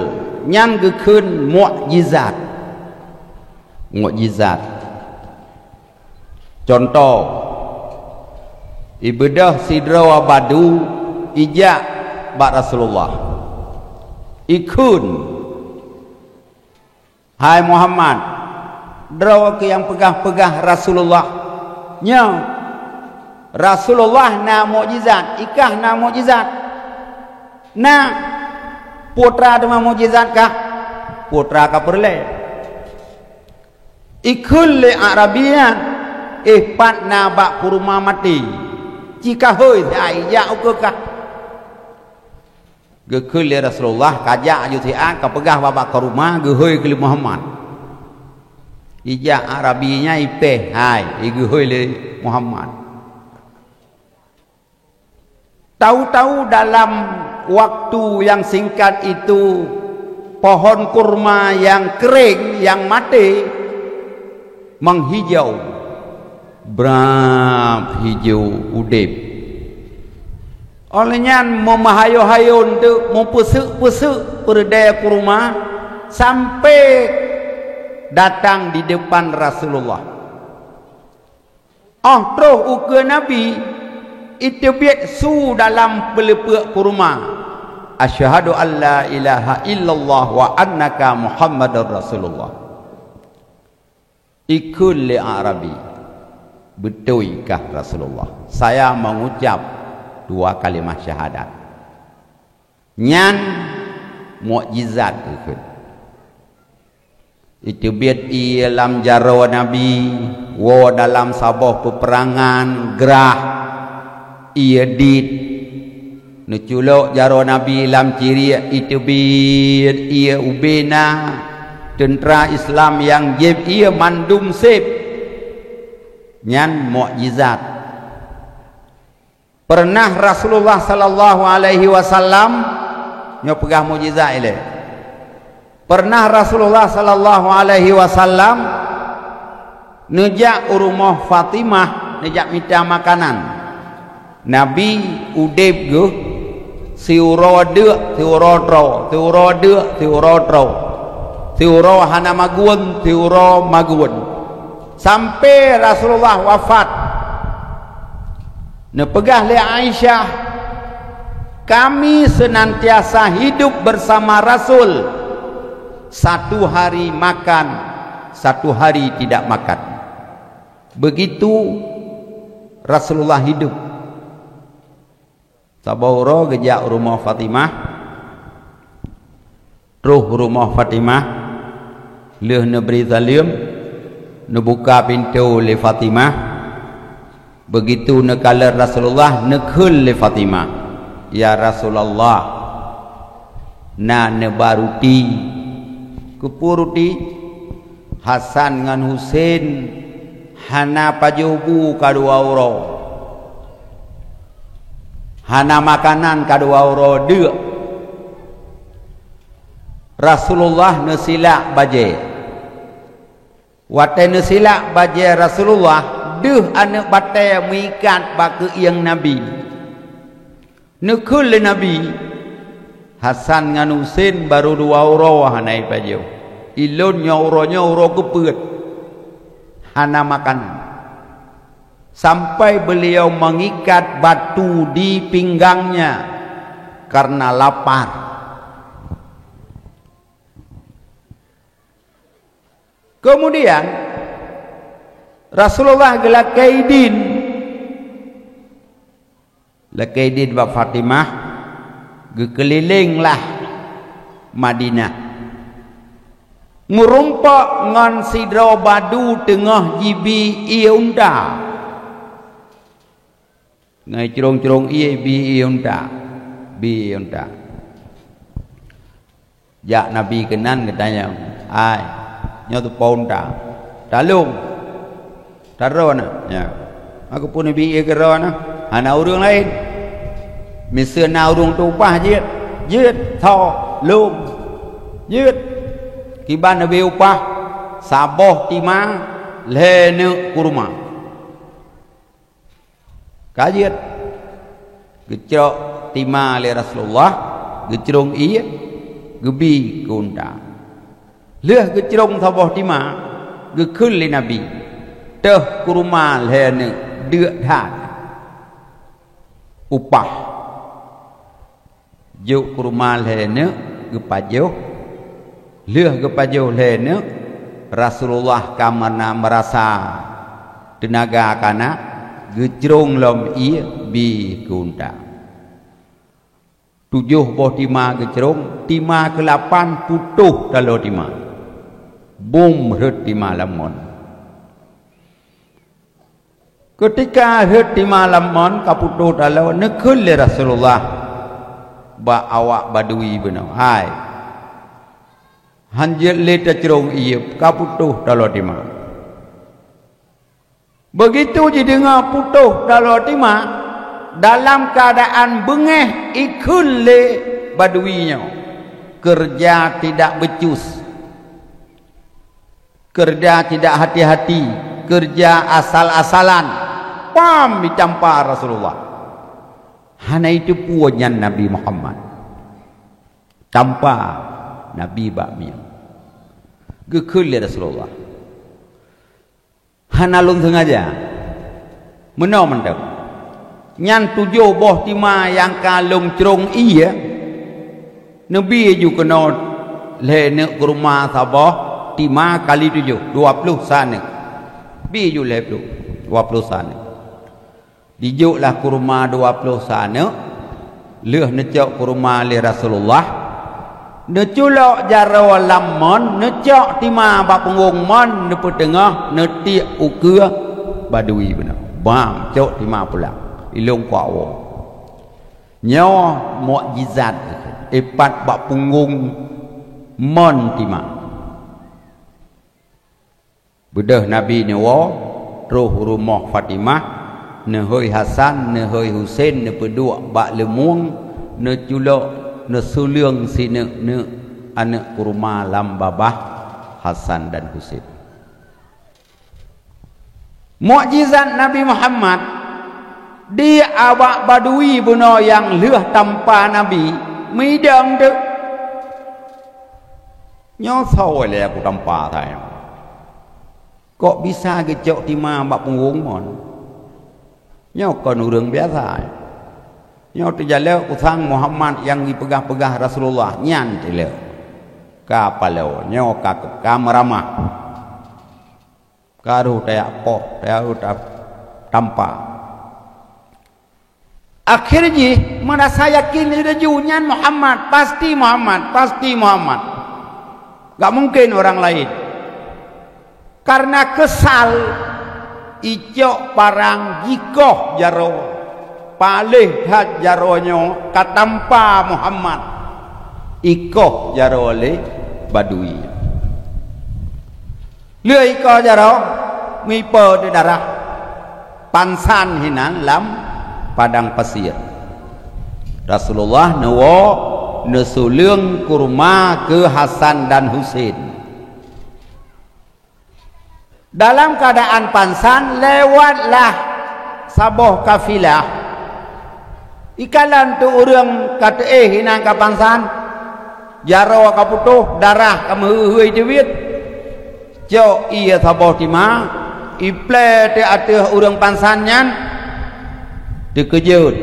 nyan geukheun mukjizat. Mukjizat. Cuntoh, ibeudôh sidroe badu ijak bak Rasulullah. Ikheun, "Hai Muhammad, droe keuh nyang peugah-peugah Rasulullah nyoe. Rasulullah na mukjizat, ikah na mukjizat. Na, putra teuma mukjizat kah? Putra ka peureulée." Ikheun lé Arabi nyan, "Eh, pat na bak kuruma maté. Ci kahôi siat ijak ukeue kah." Geukheun lé Rasulullah, kajak aju siat, kapeugah bak kuruma, geuhôi keu lé Muhammad. Ijak Arabi nyan ipéh, hai, igeuhôi lé Muhammad. Tahu-tahu dalam waktu yang singkat itu, pohon kurma yang kering, yang mati, menghijau, brab hijau, udeb. Óh lheueh nyan meumeuhayo-hayo eunteuk, meupeuseuk-peuseuk peureudée kurma sampai datang di depan Rasulullah. Óh troh ukeue Nabi, iteubiet su dalam peuleupeuk kurma, "Asyhadu an la ilaha illallah wa annaka Muhammadar Rasulullah." Ikheun lé Arabi, "Beutôi kah Rasulullah. Saya mengucap dua kalimah syahadat." Nyan mukjizat geukheun. Iteubiet ié lam jaroe Nabi, woe dalam saboh peupeurangan grah ié dit. Neuculok jaroe Nabi lam ciriek, iteubiet ié ubena teuntra Islam nyang jieb ié mandum seb. Nyan mukjizat. Pernah Rasulullah sallallahu alaihi wasallam, nyoe peugah mukjizat ilée. Pernah Rasulullah sallallahu alaihi wasallam neujak u rumoh Fatimah, neujak mita makanan. Nabi udeb geuh siuroe deuk, siuroe troe, siuroe deuk, siuroe troe. Siuroe hana magun, siuroe magun. Sampai Rasulullah wafat. Neupeugah lé Aisyah, "Kami senantiasa hidup bersama Rasul, satu hari makan, satu hari tidak makan." Begitu Rasulullah hidup. Saboh uroe geujak u rumoh Fatimah, troh u rumoh Fatimah, lheueh neubri saleuem, neubuka pintoe lé Fatimah. Begitu neukalon Rasulullah, neukheun lé Fatimah, "Ya Rasulullah, na neuba ruti." "Keupeue ruti?" "Hasan ngon Husen hana pajoh bu ka dua uroe, hana makanan ka dua uroe deuk." Rasulullah neusilak bajée. Watée neusilak bajée Rasulullah, deuh aneuëk batée meuikat bak keuieng Nabi. Neukheun lé Nabi, "Hasan ngon Husen barô dua uroe hana jipajoh. Ilôn nyoe uroe nyoe uroe keupeuet, hana makan." Sampai beliau mengikat batu di pinggangnya karena lapar. Kemudian, Rasulullah geulakée idin. Lakée idin bak Fatimah, geukeulilenglah Madinah. Meurumpok ngon sidroe badu teungoh jibi ié unta. Ngon crông-crông ié bi ié unta. Bi ié unta. Jak Nabi keunan geutanyong, "Hai, nyoe teupo unta. Talông. Taroe na." Ya. Maka pun Nabi ié keudroe na. Hana ureuëng laén. Miseue na ureuëng teuupah jeuet. Jeuet, tho, lông. Jeuet. Kiban Nabi upah, saboh tima, lhée neuk kurma. Ka jeuet. Geucok tima lé Rasulullah, geucrông ié, geubi keu unta. Lheueh geucrông saboh tima, geukheun lé Nabi, "Teuh kurma lhée neuk, deuk that upah." Jok kurma lhée neuk geupajoh, lheueh geupajoh lhée neuk, Rasulullah ka meunan meurasa teunaga ka na, geucrông lom ié bi keu unta. Tujoh boh tima geucrông, tima keulapan putôh taloe tima. Bom rhot tima lam mon. Keutika rhot tima lam mon ka putôh taloe, neukheun lé Rasulullah bak awak badui bunoe, "Hai, han jeuet lé tacrông ié, ka putôh taloe tima." Beugitu jideungoe putôh taloe tima, dalam keuadaan beungéh ikheun lé badui nyoe, "Keureuja tidak becus." Keureuja tidak hati-hati, keureuja asal-asalan, pam jitampa Rasulullah. Hana jiteupeue nyan Nabi Muhammad. Tampa Nabi bak mié. Geukheun lé Rasulullah, "Hana lôn seungaja." Meunoe mantong. Nyan tujoh boh tima nyang ka lôn crông ié, neubi ju keunoe lhée neuk kurma saboh tima kali tujoh, dua ploh sa neuk. Bi ju lhée ploh, dua ploh sa neuk. Dijok lah kurma dua ploh sa neuk, lheueh neucok kurma lé Rasulullah, neuculok jaroe lam mon, neucok tima bak punggong mon, neupeuteungoh, neutiek ukeue badui bunoe. Bam, cok tima pulang. Ilong kuak woe. Nyoe mukjizat, ipat bak punggong mon tima. Beudôh Nabi neuwoe, troh u rumoh Fatimah, neuhôi Hasan, neuhôi Husen, neupeuduek bak leumueng, neuculok, neusuleueng sineuk-neuk aneuk kurma lam babah Hasan dan Husen. Mukjizat Nabi Muhammad di awak badui bunoe nyang lheueh tampa Nabi, meudong teuk. Nyoe soe lé aku tampa tanyoe. Kok bisa geucok tima bak punggong mon? Nyoe kon ureuëng biasa. Nyoe teujalok usang Muhammad nyang jipeugah-peugah Rasulullah nyan teuh lé. Ka paloe, nyoe ka, ka meuramah. Ka rôh tajak poh, tajak rôh ta-, tampa. Akhé jih meurasa yakin laju nyan Muhammad, pasti Muhammad, pasti Muhammad. Gak mungken orang laén. Karena keusal, icok parang jikoh jaroe. Paléh that jaroe nyoe ka tampa Muhammad. Ikoh jaroe lé badui. Lheueh ikoh jaroe, meuipo di darah, pansan hinan lam padang pasir. Rasulullah neuwoe neusuleueng kurma keu Hasan dan Husen. Dalam keuadaan pansan, lewatlah saboh kafilah. Ikalon teuk ureuëng ka teuéh inan ka pansan, jaroe ka putôh, darah ka meuheuhôi teubiet. Cok ié saboh tima, iplée teuk ateueh ureuëng pansan nyan, teukeujot.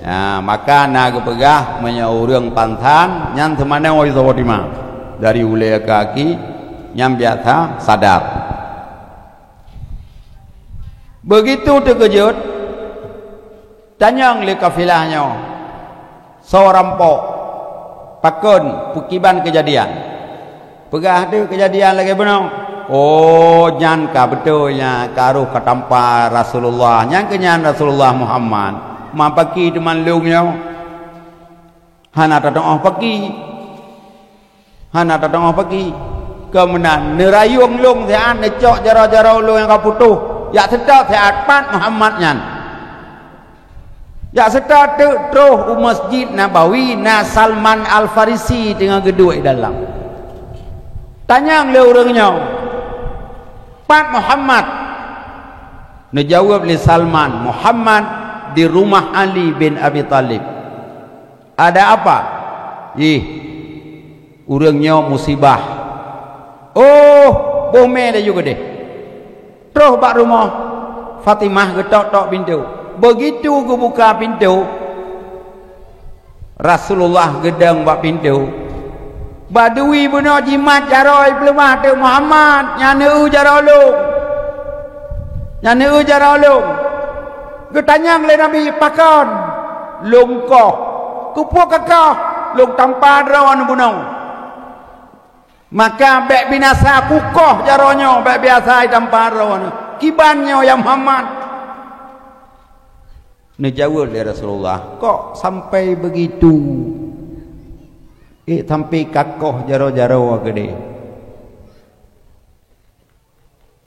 Ha, maka na geupeugah meunyoe ureuëng pansan nyan seumanoe saboh tima. Dari ulée kaki nyan biasa sadar. Beugitu teukeujot, tanyong lé kafilah nyoe, "Soe rampok? Pakon? Peukiban keujadian?" Peugah deuh keujadian lagée bunoe. Oh, nyan ka beutôi nyan, ka roh ka tampa Rasulullah. Nyan keuh nyan Rasulullah Muhammad. Ma paki teuma lôn nyoe. Hana tateu'oh paki. Hana tateu'oh paki. Keu meunan, neurayueng lôn siat, neucok jaroe-jaroe lôn nyang ka putôh. Jak seutôt siat pat Muhammad nyan. Jak seutôt teuk troh u Masjid Nabawi, na Salman Al-Farisi teungoh geuduek di dalam. Tanyong lé ureuëng nyoe, "Pat Muhammad?" Neujaweueb lé Salman, "Muhammad di rumoh Ali bin Abi Thalib." "Ada apa?" "Ih, ureuëng nyoe musibah." "Oh, boh mé laju keudeh." Troh bak rumoh Fatimah, geutok-tok pintoe. Beugitu geubuka pintoe, Rasulullah geudong bak pintoe. Badui bunoe jimat jaroe, peuleumbah teuk, "Muhammad, nyan eu jaroe lôn. Nyan eu jaroe lôn." Geutanyong lé Nabi, "Pakon?" "Lôn koh." "Keupeue kakoh?" "Lôn tampa droeneuh bunoe." "Maka bék binasa kukoh jaroe nyoe, bék biasa itampa droeneuh. Kiban nyoe, ya Muhammad?" Neujaweueb lé Rasulullah, "Kok sampai beugitu? Ék sampai kakoh jaroe-jaroe keudeh?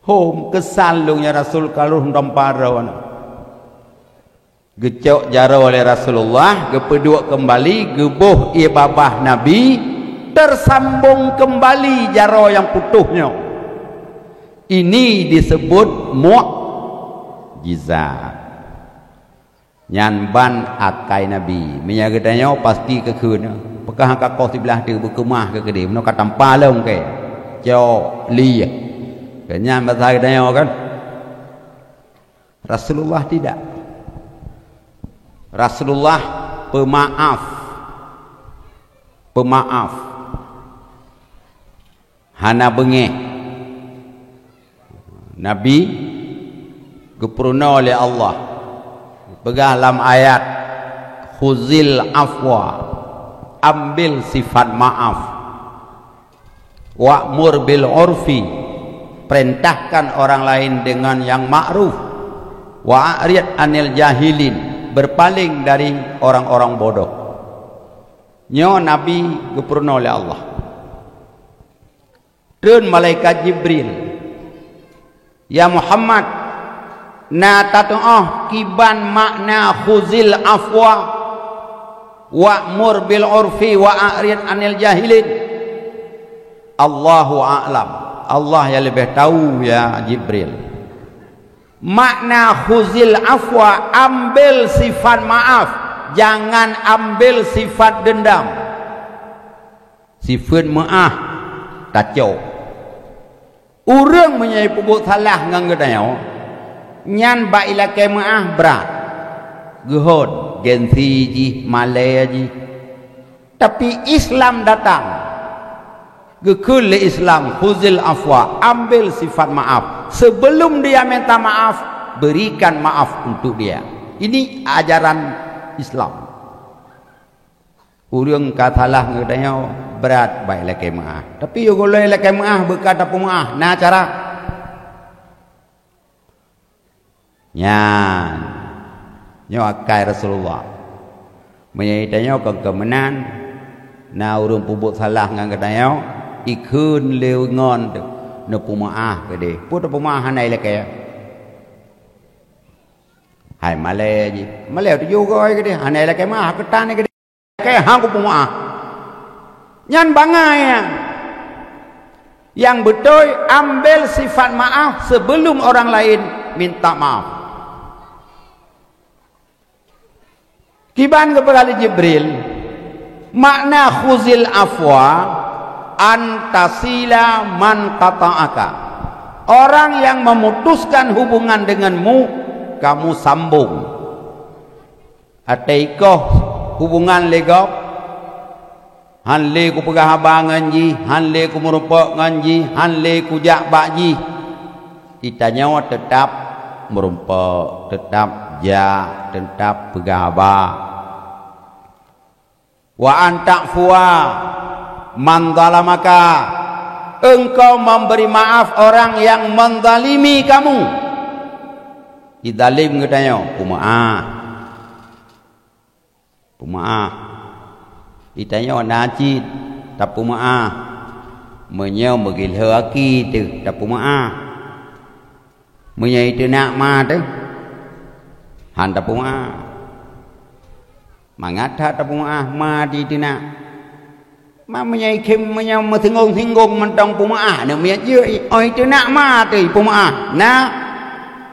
Hom keusal lôn, ya Rasul, ka lôn tampa droeneuh." Geucok jaroe lé Rasulullah, geupeuduek keumbali, geuboh ié babah Nabi, teusambong keumbali jaroe nyang putôh nyoe. Ini disebut mukjizat. Nyan ban akai Nabi. Meunyoe geutanyoe pasti keu kheun, peugah ka koh siblah teuk beukeumah keu keudeh, meunoe ka tampa lom keu. Cok, lieh. Keu nyan basa geutanyoe kan. Rasulullah tidak. Rasulullah peumaaf. Peumaaf. Hana beungéh. Nabi geupeurunoe lé Allah. Peugah lam ayat, "Khuzil afwa." Ambil sifat maaf. "Wa'mur bil urfi," perintahkan orang lain dengan yang ma'ruf. "Wa'rid anil jahilin," berpaling dari orang-orang bodoh. Nyoe Nabi geupeurunoe lé Allah. Treun malaikat Jibril, "Ya Muhammad, na tateu'oh kiban makna khuzil afwa, wa'mur bil urfi wa a'rid anil jahilin?" "Allahu a'lam." Allah nyang leubeh tahu, ya Jibril. Makna khuzil afwa, ambil sifat maaf, jangan ambil sifat dendam. Sifeut meu'ah tacok. Ureuëng meunyoe peubuet salah ngon geutanyoe, nyan bak ilakée meu'ah brat. Geuhon, gengsi jih, malée jih. Tapi Islam datang, geukheun lé Islam, "Khuzil afwa," ambil sifat maaf. Sebelum dia minta maaf, berikan maaf untuk dia. Ini ajaran Islam. Ureuëng ka salah ngon geutanyoe, brat bak ilakée meu'ah. Tapi yôh gohlom ilakée meu'ah, beuka tapeumeu'ah, na cara. Nyan, nyoe akai Rasulullah. Meunyoe tanyoe kon keu meunan, na ureuëng peubuet salah ngon geutanyoe, ikheun lé ngon teuh, neupeumeu'ah keudeh. Peue teupeumeu'ah hana ilakée? Hai malée jih. Malée tujoh goe keudeh, hana ilakée meu'ah, keutan keudeh. Keu hang kupeumeu'ah. Nyan bangai nyan. Nyang beutôi, ambil sifat maaf sebelum orang lain minta maaf. Kiban geupeugah lé Jibril, makna khuzil afwa, an tasila man qata'aka. Orang yang memutuskan hubungan denganmu, kamu sambung. Até ikoh hubungan lé gob, hán lé kupeugah haba ngon jih, hán lé kumeurumpok ngon jih, hán lé kujak bak jih. Geutanyoe teutab meurumpok, teutab jak, teutab peugah haba. Wa an ta'fua man zalamaka. Engkau memberi maaf orang yang menzalimi kamu. Idalem geutanyoe, peumaaf. Peumaaf. Itanyoe na cit, tapeumaaf. Meunyoe meugilhô aki teuh, tapeumaaf. Meunyoe iteunak ma teuh, han tapeumaaf. Mangat that tapeumaaf ma di teunak. Ma meunyoe ikhém, meunyoe meusinggong-singgong mantong peumaaf, aneuk miet jeuet, oh iteunak ma teuh peumaaf. Na,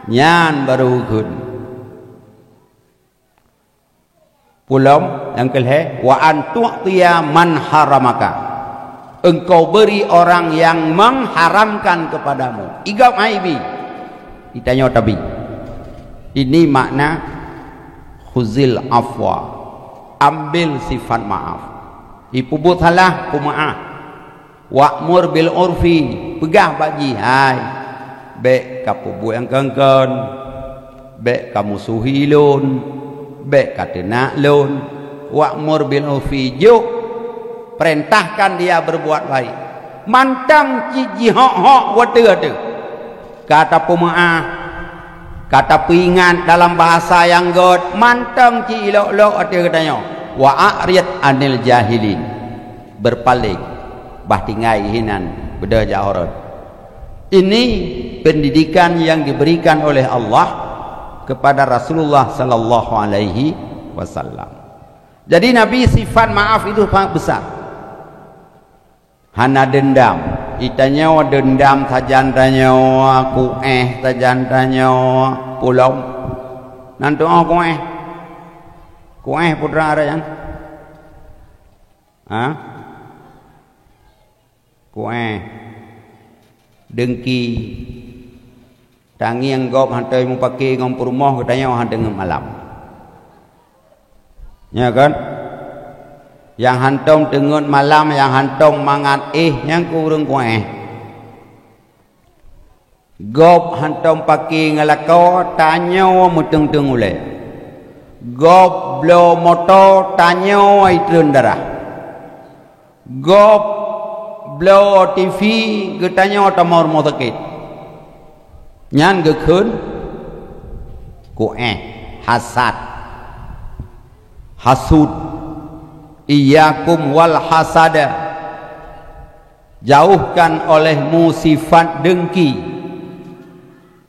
nyan barô kheun. Pulom nyang keulhée, wa an tu'tiya man haramaka. Engkau beri orang yang mengharamkan kepadamu. Igab hai bi. Itanyoe tabi. Ini makna khuzil afwa. Ambil sifat maaf. Ipeubuet salah, peumaaf. Wa'mur bil urfi, peugah bak jih, "Hai, bék kapeubuet nyang kon-kon, bék kamusuhi lôn, bék kateunak lôn." Wa'mur bil urfi, jok, perintahkan dia berbuat baik. Mantong cit jihok-hok watée-watée. Ka tapeumaaf, ka tapeuingat dalam bahasa nyang gét, mantong cit ilok-lok watée geutanyoe. Wa a'rid anil jahilin. Berpaling, bah tinggai hinan, beudôh jak horot. Ini pendidikan yang diberikan oleh Allah kepada Rasulullah sallallahu alaihi wasallam. Jadi Nabi sifat maaf itu sangat besar. Hana dendam. Itanyoe dendam sajan tanyoe, kuéh sajan tanyoe, pulom. Nan tuoh kuéh. Kuéh putra rajan. Ha? Kuéh. Dengki. Tangieng gob hantom mupake ngon peurumoh geutanyoe han teungeut malam. Nya kan? Nyang hantom teungeut malam, nyang hantom mangat éh, nyan keuh ureuëng kuéh. Gob hantom pake ngon lakoe, tanyoe meuteung-teung ulée. Gob bloe moto, tanyoe itreun darah. Gob bloe T V, geutanyoe tamong rumoh sakét. Nyan geukheun kuéh, hasad, hasud. Iyyakum wal hasada. Jauhkan olehmu sifat dengki.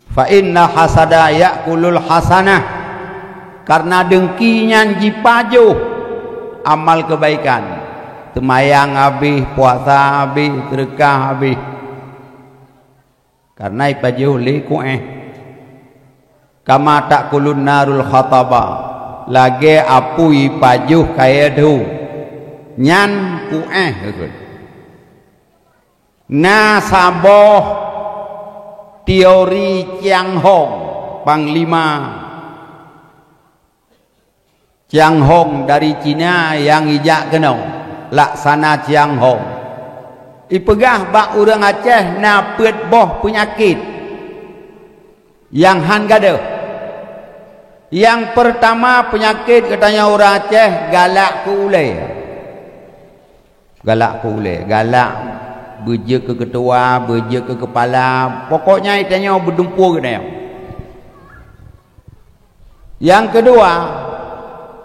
Fa inna hasada ya'kulul hasanah, karena dengki nyan jipajoh amal kebaikan. Seumayang habéh, puasa habéh, seudeukah habéh. Karena ipajoh lé kuéh. Kama ta'kulun narul hataba, lagée apui ipajoh kayée dhu. Nyan kuéh. Na saboh teori Chiang Hong, panglima Chiang Hong dari Cina nyang ijak keunoe, laksana Chiang Hong. Ipeugah bak ureuëng Aceh na peuet boh peunyakét nyang han gadôh. Nyang peurtama, peunyakét geutanyoe ureuëng Aceh galak keu ulée. Galak keu ulée, galak beujeuet keu keutua, beujeuet keu keupala, pokoknya geutanyoe beudumpu geutanyoe. Nyang keudua,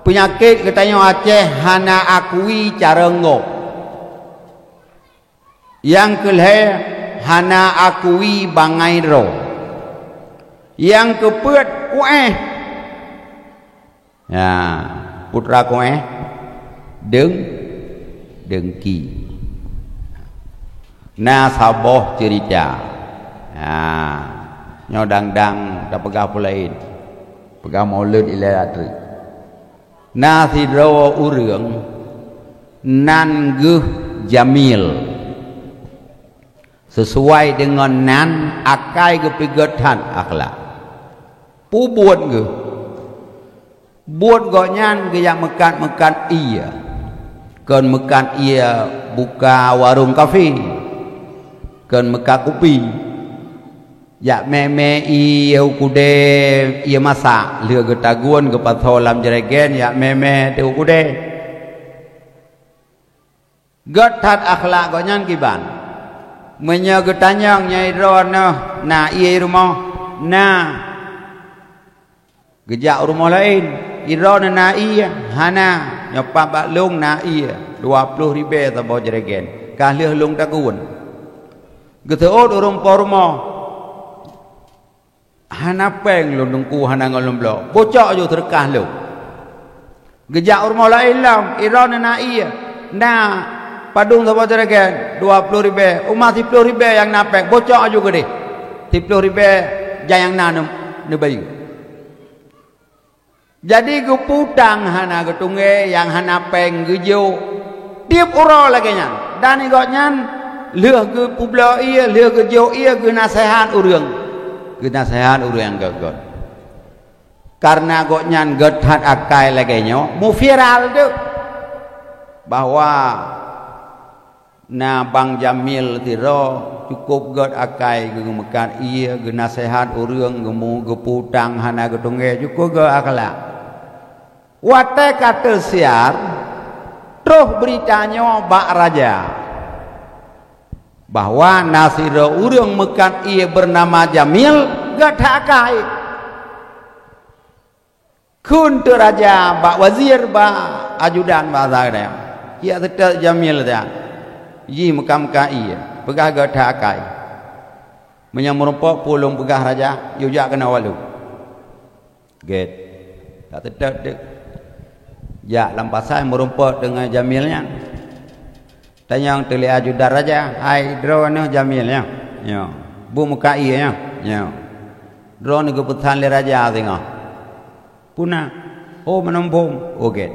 peunyakét geutanyoe Aceh hana akui carông gob. Nyang keulhée, hana akui bangai droe. Nyang keupeuet, kuéh. Ya, putra kuéh, deng-, dengki. Na saboh ceurita. Ya, nyoe dang-dang tapeugah peulaén. Peugah mulod ilée ateueh. Na sidroe ureuëng nan geuh jamil. Sesuai deungon nan akai geupiget that akhlak. Peue buet geuh? Buet gobnyan geujak meukat-meukat ié. Kon meukat ié buka warong kafe. Kon meukat kupi. Jak mé-mé ié u keudée, ié masak, lheueh geutagun geupasoe lam jregen, jak mé-mé teuh u keudée. Gét that akhlak gobnyan kiban. Meunyoe geutanyong nyoe droeneuh na ié rumoh, na. Geujak u rumoh laén, droeneuh na ié, hana. Nyoe pat bak lôn na ié, dua ploh ribée saboh jerigen, ka lheueh lôn takheun. Geuseuôt ureuëng po rumoh, hana péng lôn teungku, hana ngon lôn bloe. Bocok ju seudeukah lôn. Geujak u rumoh laén lom, droeneuh na ié, na padub saboh jerigen, dua ploh ribée, uma siploh ribée nyang na péng, bocok ju keudeh. Siploh ribée nyang na neu-, neubayeue. Jadi geuputang hana geutunggée, nyang hana péng geujok. Tieb uroe lagée nyan. Dan gobnyan lheueh geupeubloe ié, lheueh geujok ié, geunaseuhat ureuëng. Geunaseuhat ureuëng gét-gét. Kareuna gobnyan gét that akai lagée nyoe, muviral teuk bahwa na Bang Jamil sidroe cukôp gét akai, geumeukat ié, geunaseuhat ureuëng, geumu-, geuputang hana geutunggée, cukôp gét akhlak. Watée ka teusiar, troh beurita nyoe bak raja, bahwa na sidroe ureuëng meukat ié beunama Jamil gét that akai. Kheun teuk raja bak wazir, bak ajudan, bak sagai, "Kiyak seutôt Jamil nyan, jih meukat-meukat ié, peugah gét that akai. Meunyoe meurumpok peue lôn peugah raja, yue jak keunoe bak lôn." Gét. Ka seutôt teuk. Jak lam pasai meurumpok deungon Jamil nyan. Tanyong teuk lé ajudan raja, "Hai, droeneuh Jamil nyoe?" "Nyoe." "Buet meukat ié nyoe?" "Nyoe." "Droeneuh geupeusan lé raja singoh?" "Peue na?" "Oh, meunan phom." "Oh, gét."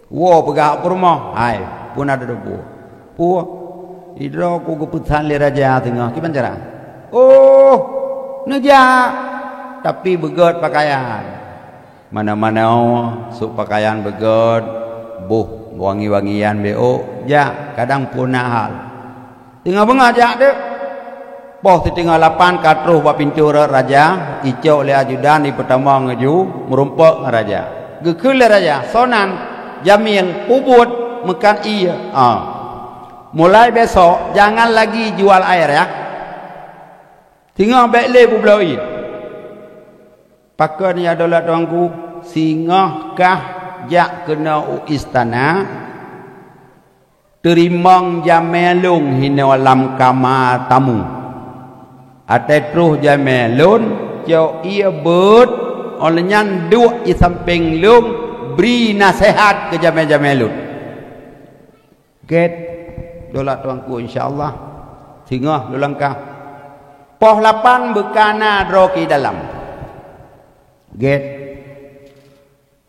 "Woe peugah bak peurumoh." "Hai, peue na teudeue?" "Peue?" "Sidroe ku geupeusan lé raja singoh." "Kiban cara?" "Oh, neujak, tapi beugét pakaian. Manoe-manoe sôk pakaian beugét, boh wangi-wangian beu, jak, kadang peue na hal." Teungoh beungoh jak teuk. Poh siteungoh lapan ka troh bak pintoe rot raja, icok lé ajudan, ipeutamong laju meurumpok ngon raja. Geukheun lé raja, "Soe nan?" "Jamil." "Peue buet?" "Meukat ié." "Ah. Mulai besok jangan lagi jual air, ya. Singoh bék lé peubloe ié." "Pakon, ya Daulat Tuanku?" "Singoh kah jak keunoe u istana, teurimong jamé lôn hinoe lam kama tamu. Watée troh jamé lôn, cok ié beuet, óh lheueh nyan duek i sampéng lôn, bri naseuhat keu jamé-jamé lôn." "Gét, Daulat Tuanku, insya Allah. Singoh lôn langkah." Poh lapan beuka na droe keu dalam. "Gét,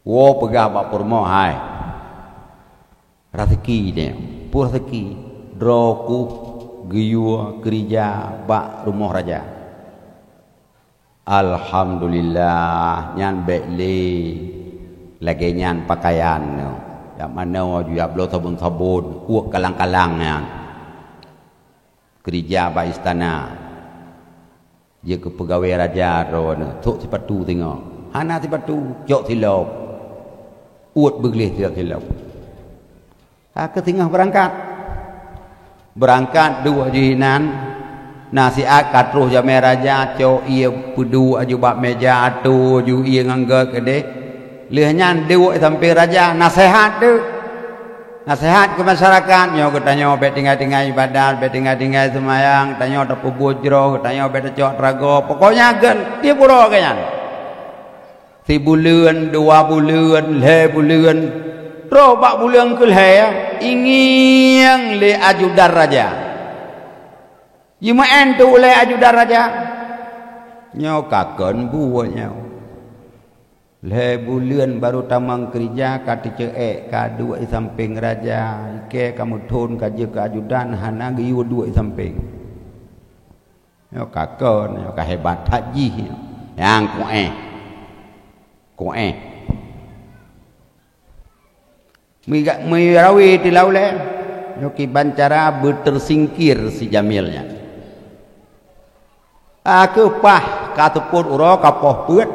woe peugah bak peurumoh, hai. Raseuki nyoe." "Peue raseuki?" "Droe kuh geuyue keurija bak rumoh raja." "Alhamdulillah, nyan bék lé lagée nyan pakaian nyoe. Jak manoe ju jak bloe sabon-sabon, uek kalang-kalang nyan. Keurija bak istana. Jeuet keu peugawée raja droeneuh, sôk sipatu singoh. Hana sipatu, cok silop. Uet beugleh silop." Ka keuh singoh beurangkat. Beurangkat duek jih inan, na siat ka troh jamé raja, cok ié peuduek aju bak méja, atoe aju ié ngon gét keudeh. Lheueh nyan duek sampéng raja, naseuhat teuk. Naseuhat keu masyarakat, "Nyoe geutanyoe bék tinggai-tinggai ibadat, bék tinggai-tinggai seumayang, tanyoe tapeubuet jroh, tanyoe bék tacok teuga." Pokoknya gét tieb uroe geuh nyan. Sibuleuen, dua buleuen, lhée buleuen, troh bak buleuen keulhée, ingieng lé ajudan raja. Jimeu'en teuk ulée ajudan raja, "Nyoe ka kon buet nyoe. Lhée buleuen barô tamong keurija ka teuceu'ék, ka duek i sampéng raja, ikée ka meuthon ka jeuet keu ajudan, hana geuyue duek i sampéng." Nyoe ka kon, nyoe ka hebat that jih. Nyang kuéh. Kuéh. Meuga-, meurawe teulau lé. Nyoe kiban cara beuteusingkir si Jamil nyan. Ka keuh paih ka seupôt uroe ka poh peuet.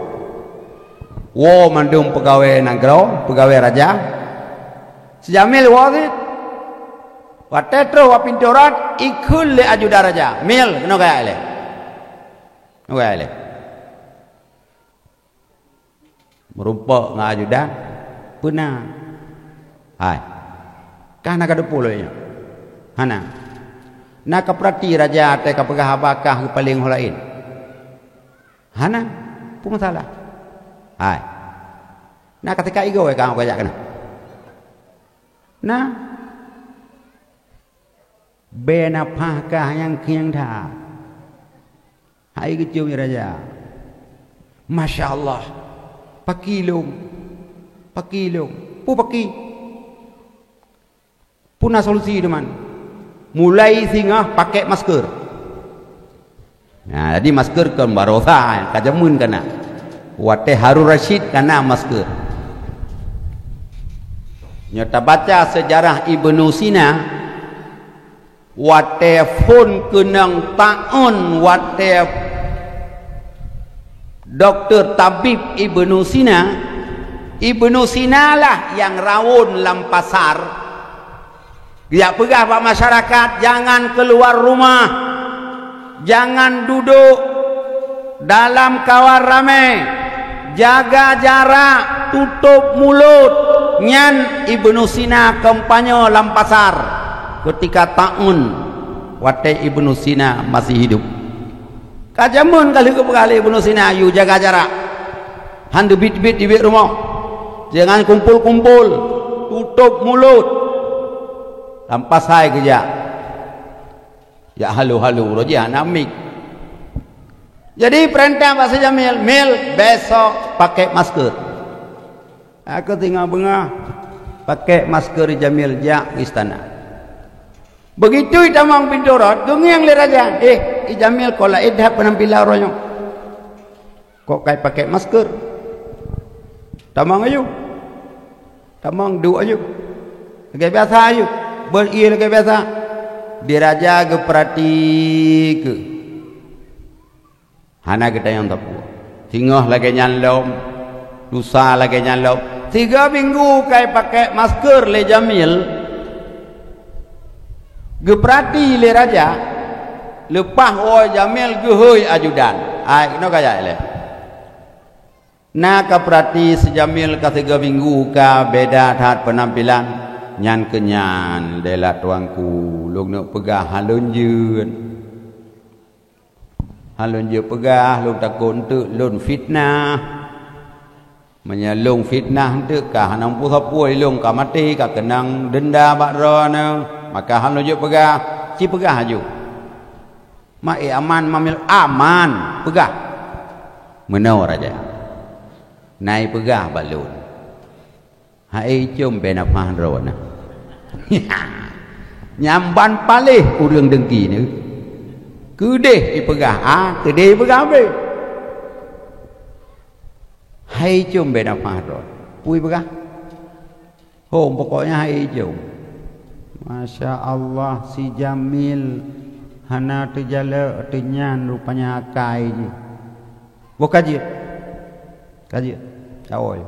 Woe mandum peugawée nanggroe, peugawée raja. Si Jamil woe cit. Watée troh bak pintoe rot, Ikheun lé ajudan raja, "Mil, keunoe kajak ilée." Keunoe kajak ilée. Meurumpok ngon ajudan, "Peue na?" "Hai, kah na ka teupeue lagée nyoe?" "Hana." "Na kapeurati raja watée kapeugah haba kah geupaleng ho laén?" "Hana." "Peue masalah?" "Hai, na kateuka igoe kah kajak keunoe?" "Na." "Bée nafah kah nyang khieng that." Hai geucium raja. "Masya Allah. Paki lôn. Paki lôn." "Peue paki?" "Peue na solusi teuma?" "Mulai singoh pakai masker." Nah, jadi masker kon baroesa, ka jameun kana. Watée Harun Rasyid kana masker. Nyoe tabaca sejarah Ibnu Sina, watée phon keunong taun, watée doktor tabib Ibnu Sina, Ibnu Sina lah nyang rawon lam pasar. Geujak peugah bak masyarakat, "Jangan keluar rumah, jangan duduk dalam kawan ramé, jaga jarak, tutup mulut." Nyan Ibnu Sina kampanye lam pasar keutika taun, watée Ibnu Sina masih hidup. Ka jameun ka lheueh geupeugah lé Ibnu Sina, "Yue jaga jarak. Han teubiet-biet dibiet rumoh. Jangan kumpul-kumpul. Tutup mulut." Lam pasai geujak. Jak halo-halo, uroe jih hana mic. Jadi peurintah bak si Jamil, "Mil, besok pakai masker." Aku tinggai beungoh pakai masker, Jamil jak istana. Begitu itamong pintoe rot, geungieng lé raja, "Eh, i Jamil kok laén that peunampilan uroe nyoe. Kok ka ipakai masker? Tamong ayue. Tamong duek ayue. Lagée biasa ayue. Beuet ié lagée biasa." Di raja geupeurati keu. Hana geutanyong sapeue. Singoh lagée nyan lom, lusa lagée nyan lom. Tiga minggu ka ipakai masker lé Jamil. Geupeurati lé raja, leupah woe Jamil geuhôi ajudan. Hai, keunoe kajak ilée. Na kapeurati si Jamil ka tiga minggu ka beda that peunampilan. Nyan keuh nyan, dela tuanku, lôn neuk peugah hana lôn jeuet. Hana lôn jeuet peugah, lôn takot eunteuk lôn fitnah. Meunyoe lôn fitnah eunteuk ka hana muphom sapeue, lôn ka maté, ka keunong denda bak droeneuh, maka hana lôn jeuet peugah, ci peugah laju. Mak, eh, aman, Mamil, aman, peugah. Meunoe raja. Na ipeugah bak lôn. Hai icom bée nafah droeneuh. Nyan ban paléh ureuëng deungki nyoe. Keudeh ipeugah A, keudeh ipeugah B. Hai icom bée nafah droeneuh. Peue ipeugah? Hom, pokoknya hai icom. Masya Allah, si Jamil hana teujalok teunyan rupanya akai jih. Boh ka jeuet. Ka jeuet. Awai.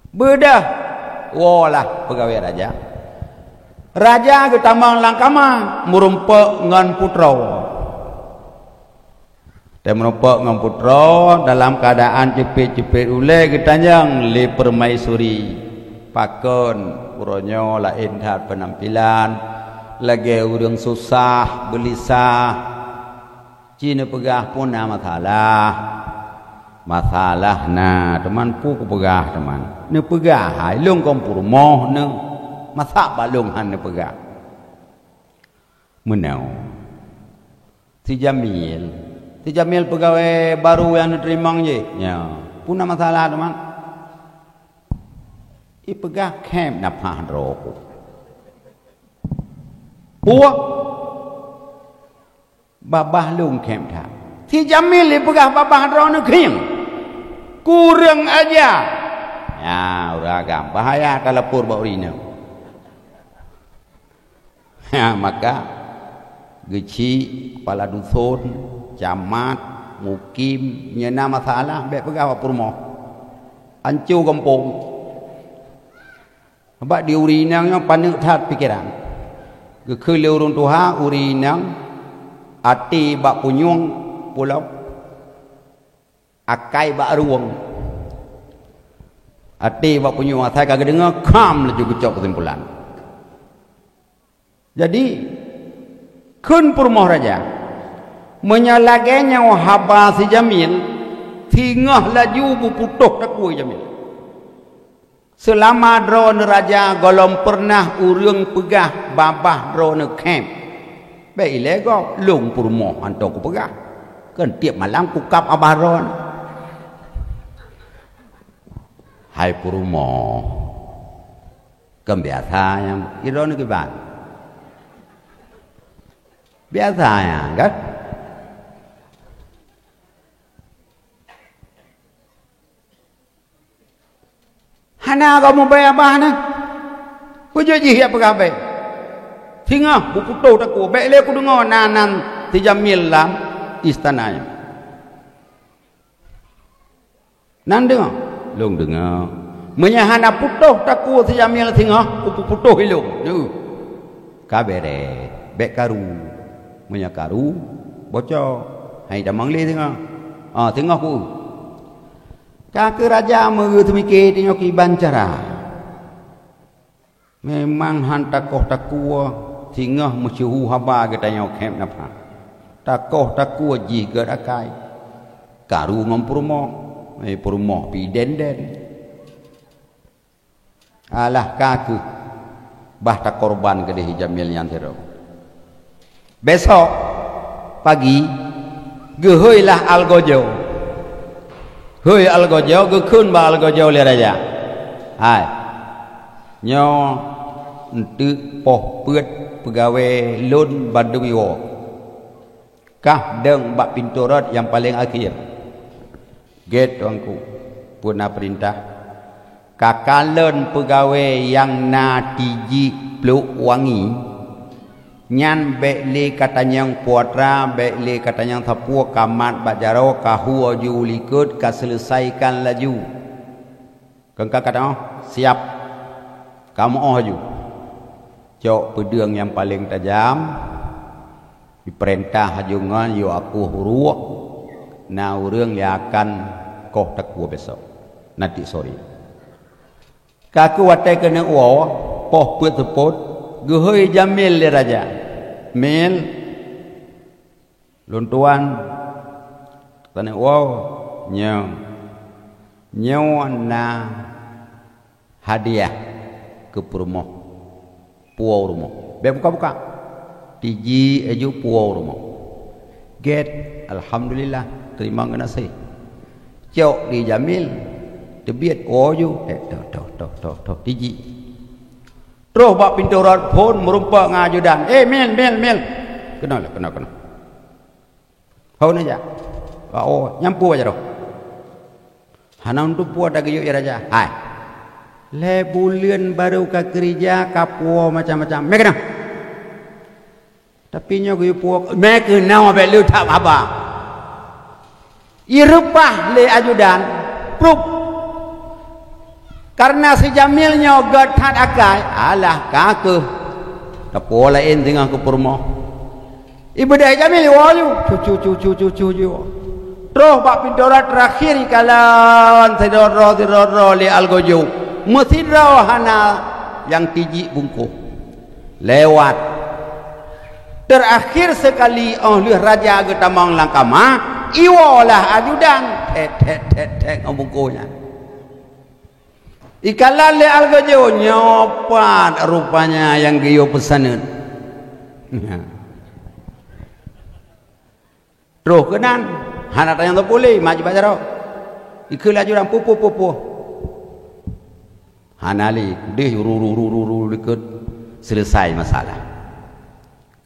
Beudôh, woe lah peugawée raja. Raja geutamong lam kama meurumpok ngon putroe. Watée meurumpok ngon putroe dalam keuadaan ceupet-ceupet ulée geutanyong lé peurumaisuri, "Pakon uroe nyoe laén that peunampilan, lagée ureuëng susah, beulisah?" Ci neupeugah, "Peue na masalah?" "Masalah na, teuma peue kupeugah teuma?" "Neupeugah hai, lôn kon peurumoh neuh, masa bak lôn hana neupeugah?" Meunoe. Si Jamil. Si Jamil peugawée barô nyang neuteurimong jih. Ya. Peue na masalah teuma? Ipeugah khém nafah droe ku. Peue? Babah lôn khém that. Si Jamil ipeugah babah droeneuh khieng. Kureueng aja. Ya, ureuëng agam. Bahaya ka lapor bak ureuëng inong. Ha, maka geuchik, kepala dusun, camat, mukim, nyan na masalah, bék peugah bak peurumoh. Anco gampông. Sabab di ureuëng inong nyoe paneuk that pikeran. Geukheun lé ureuëng tuha, ureuëng inong, até bak punyueng pulo, akai bak rueng. Até bak punyueng, asai ka geudeungoe, kham laju geucok keusimpulan. Jadi, kheun peurumoh raja, meunyoe lagée nyoe haba si Jamil, singoh laju beuputôh takue Jamil. Seulama droeneuh raja gohlom peureunah ureuëng peugah babah droeneuh khém. Bék ilée gob, lôn peurumoh hantom kupeugah. Kan tieb malam kukab babah droeneuh. Hai peurumoh, kan biasa nyang droeneuh kiban. Biasa nyang kan? Hana kamoe bèe babah na. Peue jeuet jih jak peugah bèe? Singoh beuputôh takue, bék lé kudeungoe na nan si Jamil lam istana nyan. Nan deungoe? Lôn deungoe. Meunyoe hana putôh takue si Jamil singoh, kupeuputôh ilôn. Neu. Ka bèrèh, bék karu. Meunyoe karu, bocor. Hai tamong lé singoh. Ah, singoh ku. Ka keu raja meugeuseumiké tanyoe kiban cara. Memang han takoh takue, singoh meusyeuhu haba geutanyoe khém nafah. Takoh takue jih gét akai. Karu ngon peurumoh, eh, peurumoh pih den-den. Alah ka kheueh bah takorban keudeh Jamil nyan sidroe. Besok pagi, geuhôi lah Algojo. Hôi Algojo, geukheun bak Algojo lé raja. Hai, nyoe eunteuk poh peuet peugawée lôn bandum iwoe. Kah dong bak pintoe rot nyang paleng akhé. Gét, Tuanku, peue na peurintah. Ka kalon peugawée nyang na tijik pluek wangi, nyan bék lé katanyong putra, bék lé katanyong sapeue, kamat bak jaroe, kahu aju u likot, kaseuleusaikan laju. Keu ka katanyong siab, kameu'oh aju. Cok peudeueng nyang paleng tajam, jipeurintah aju ngon yue akôh uruek, na ureuëng nyang akan koh takue besok, nanti sore. Ka kheueh watée keuneuk woe, poh peuet seupôt, geuhôi Jamil lé raja. Mil, lôn tuan, keuneuk woe, nyoe. Nyoe na hadiah keu peurumoh, puwoe u rumoh. Bék buka-buka. Tijik aju puwoe u rumoh. Gét, alhamdulillah, teurimong geunaséh. Cok di Jamil, teubiet woe ju, eh, toh, toh, toh, toh, toh, tijik. Troh bak pintoe rot phon meurumpok ngon ajudan. "Eh, Mil, Mil, Mil." "Keunoe, keunoe, keunoe." "Ho neujak?" "Bak woe." "Nyan peue bak jaroe?" "Hana untuk puwoe, tageuyue ya raja." "Hai. Lhée buleuen barô ka keurija, ka puwoe macam-macam. Mé keunoe." Tapi nyoe geuyue puwoe, mé keunoe bék lé that haba. Ireupah lé ajudan, prup. Karena si Jamil nyoe gét that akai, alah ka kheueh. Tapi laén teungoh keu peurumoh. Ibeudôh Jamil woe ju, cu, cu, ju. Troh bak pintoe rot terakhir ikalon sidroe-droe, sidroe-droe lé Algojo. Meusidroe hana nyang tijik bungkôh. Lewat. Terakhir sekali óh lheueh raja geutamong lam kama, iwoe lah ajudan. Thét, thét, thét, thét, ngon bungkôh nyan. Ikalon lé Algojo, nyoe pat rupanya nyang geuyue peusaneut. Troh keunan, hana tanyong teupeu lé, mak jibat jaroe. Ikheun laju lam pupuh-pupuh. Hana lé, deh ru-ru-ru-ru-ru likot, selesai masalah.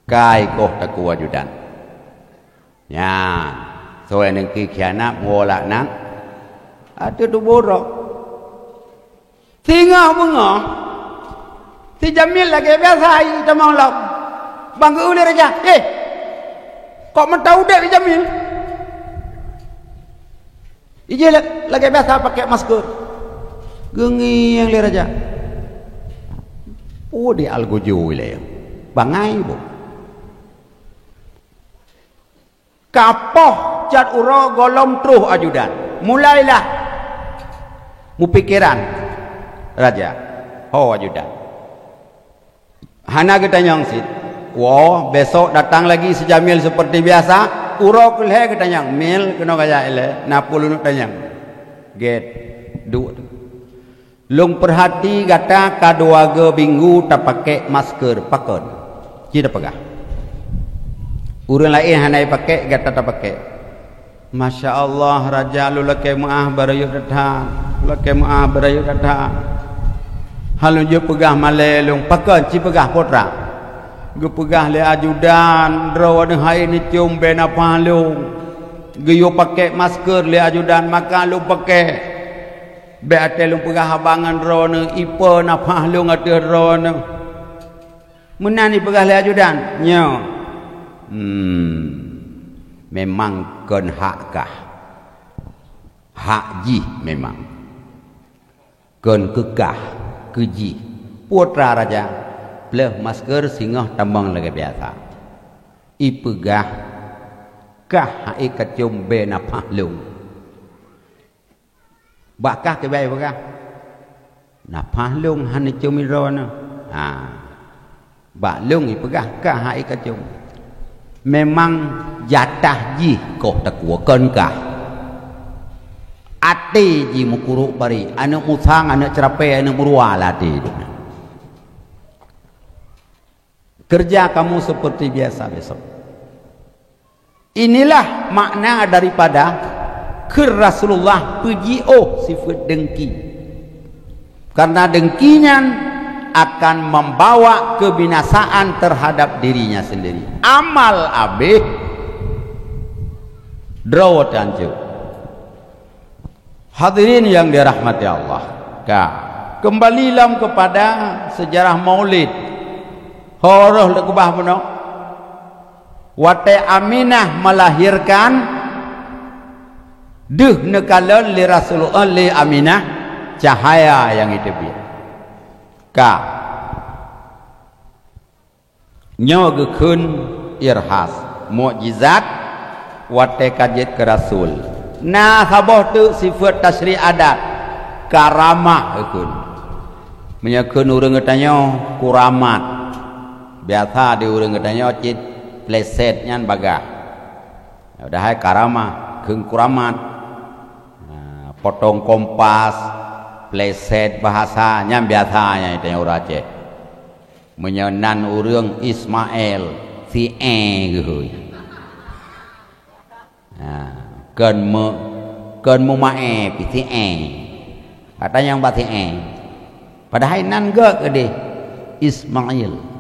Kai koh takue ajudan. Nyan, soe nyang kikhianat, meuwoe laknat, ateueh tuboh droe. Singoh beungoh, si Jamil lagée biasa itamong lom. Ban geu-eu lé raja, "Eh, kok mata udeb si Jamil?" Ijih la-, lagée biasa pakai masker. Geungieng lé raja. Peue di Algojo ilée. bangai boh. Ka poh cat uroe gohlom troh ajudan. Mulailah mupikeran raja. Ho ajudan. Hana geutanyong cit. Woe, besok datang lagi si Jamil seperti biasa. Uroe keulhèe geutanyong, "Mil, keunoe kajak ilèe, na peue lôn tanyong?" "Gèt, duek." "Lôn peuhati gata ka dua go minggu tapakèk masker, pakon?" Ci tapeugah. "Ureueng laén hana jipakèk, gata tapakèk." "Masya Allah, raja, lôn lakèe meu'ah bak rayeuk that-that. Lôn lakèe meu'ah bak rayeuk that-that. Han lôn jeuet peugah malèe lôn." "Pakon?" "Ci peugah, peue treuk." "Geupeugah lé ajudan, droeneuh han ék neucôm bèe nafah lôn. Geuyue pakèk masker lé ajudan, maka lôn pakèk. Bèk até lôn peugah haba ngon droeneuh, ipe nafah lôn ateueh droeneuh." "Meunan jipeugah lé ajudan?" "Nyo." "Hmm, memang kon hak kah. Hak jih memang. Kon keu kah, keu jih." "Peue treuk, raja?" "Pleueh masker singoh tamong lagèe biasa. Ipeugah kah han ék kacôm bèe nafah lôn." "Bak kah kiban jipeugah?" "Nafah lôn han neucôm droeneuh." "Ha. Bak lôn jipeugah kah han ék kacôm." "Memang jatah jih koh takue, kon kah. Até jih meukurok barèk, aneuk musang, aneuk ceurapèe, aneuk meuruwa lam até jih. Kerja kamu seperti biasa besok." Inilah makna daripada kheun Rasulullah peujiôh sifeuet dengki. Karena dengki nyan akan membawa kebinasaan terhadap dirinya sendiri. Amal abéh, droe teuancô. Hadirin yang dirahmati Allah, ka, kembali lom kepada sejarah Maulid. Ho roh lé keubah bunoe. Watèe Aminah melahirkan, deuh neukalon lé Rasulullah, lé Aminah, cahaya nyang jiteubiet. Ka. Nyoe geukheun irhas, mukjizat, watèe ka jeuet keu rasul. Na saboh teuk sifeuet tasyri' adat, karamah geukheun. Meunyoe kheun ureueng geutanyoe kuramat, biasa di ureueng geutanyoe cit pleset nyan bagaih. Padahai karamah, kheun kuramat. Nah, potong kompas, pleset bahasa, nyan biasa nyan di tanyoe ureueng Aceh. Meunyoe nan ureueng Ismail, si éh geuhôi. Ha, kon meu-, kon meumaé pih si éh. Ka tanyong bak si éh. Padahai nan gèt keudéh Ismail.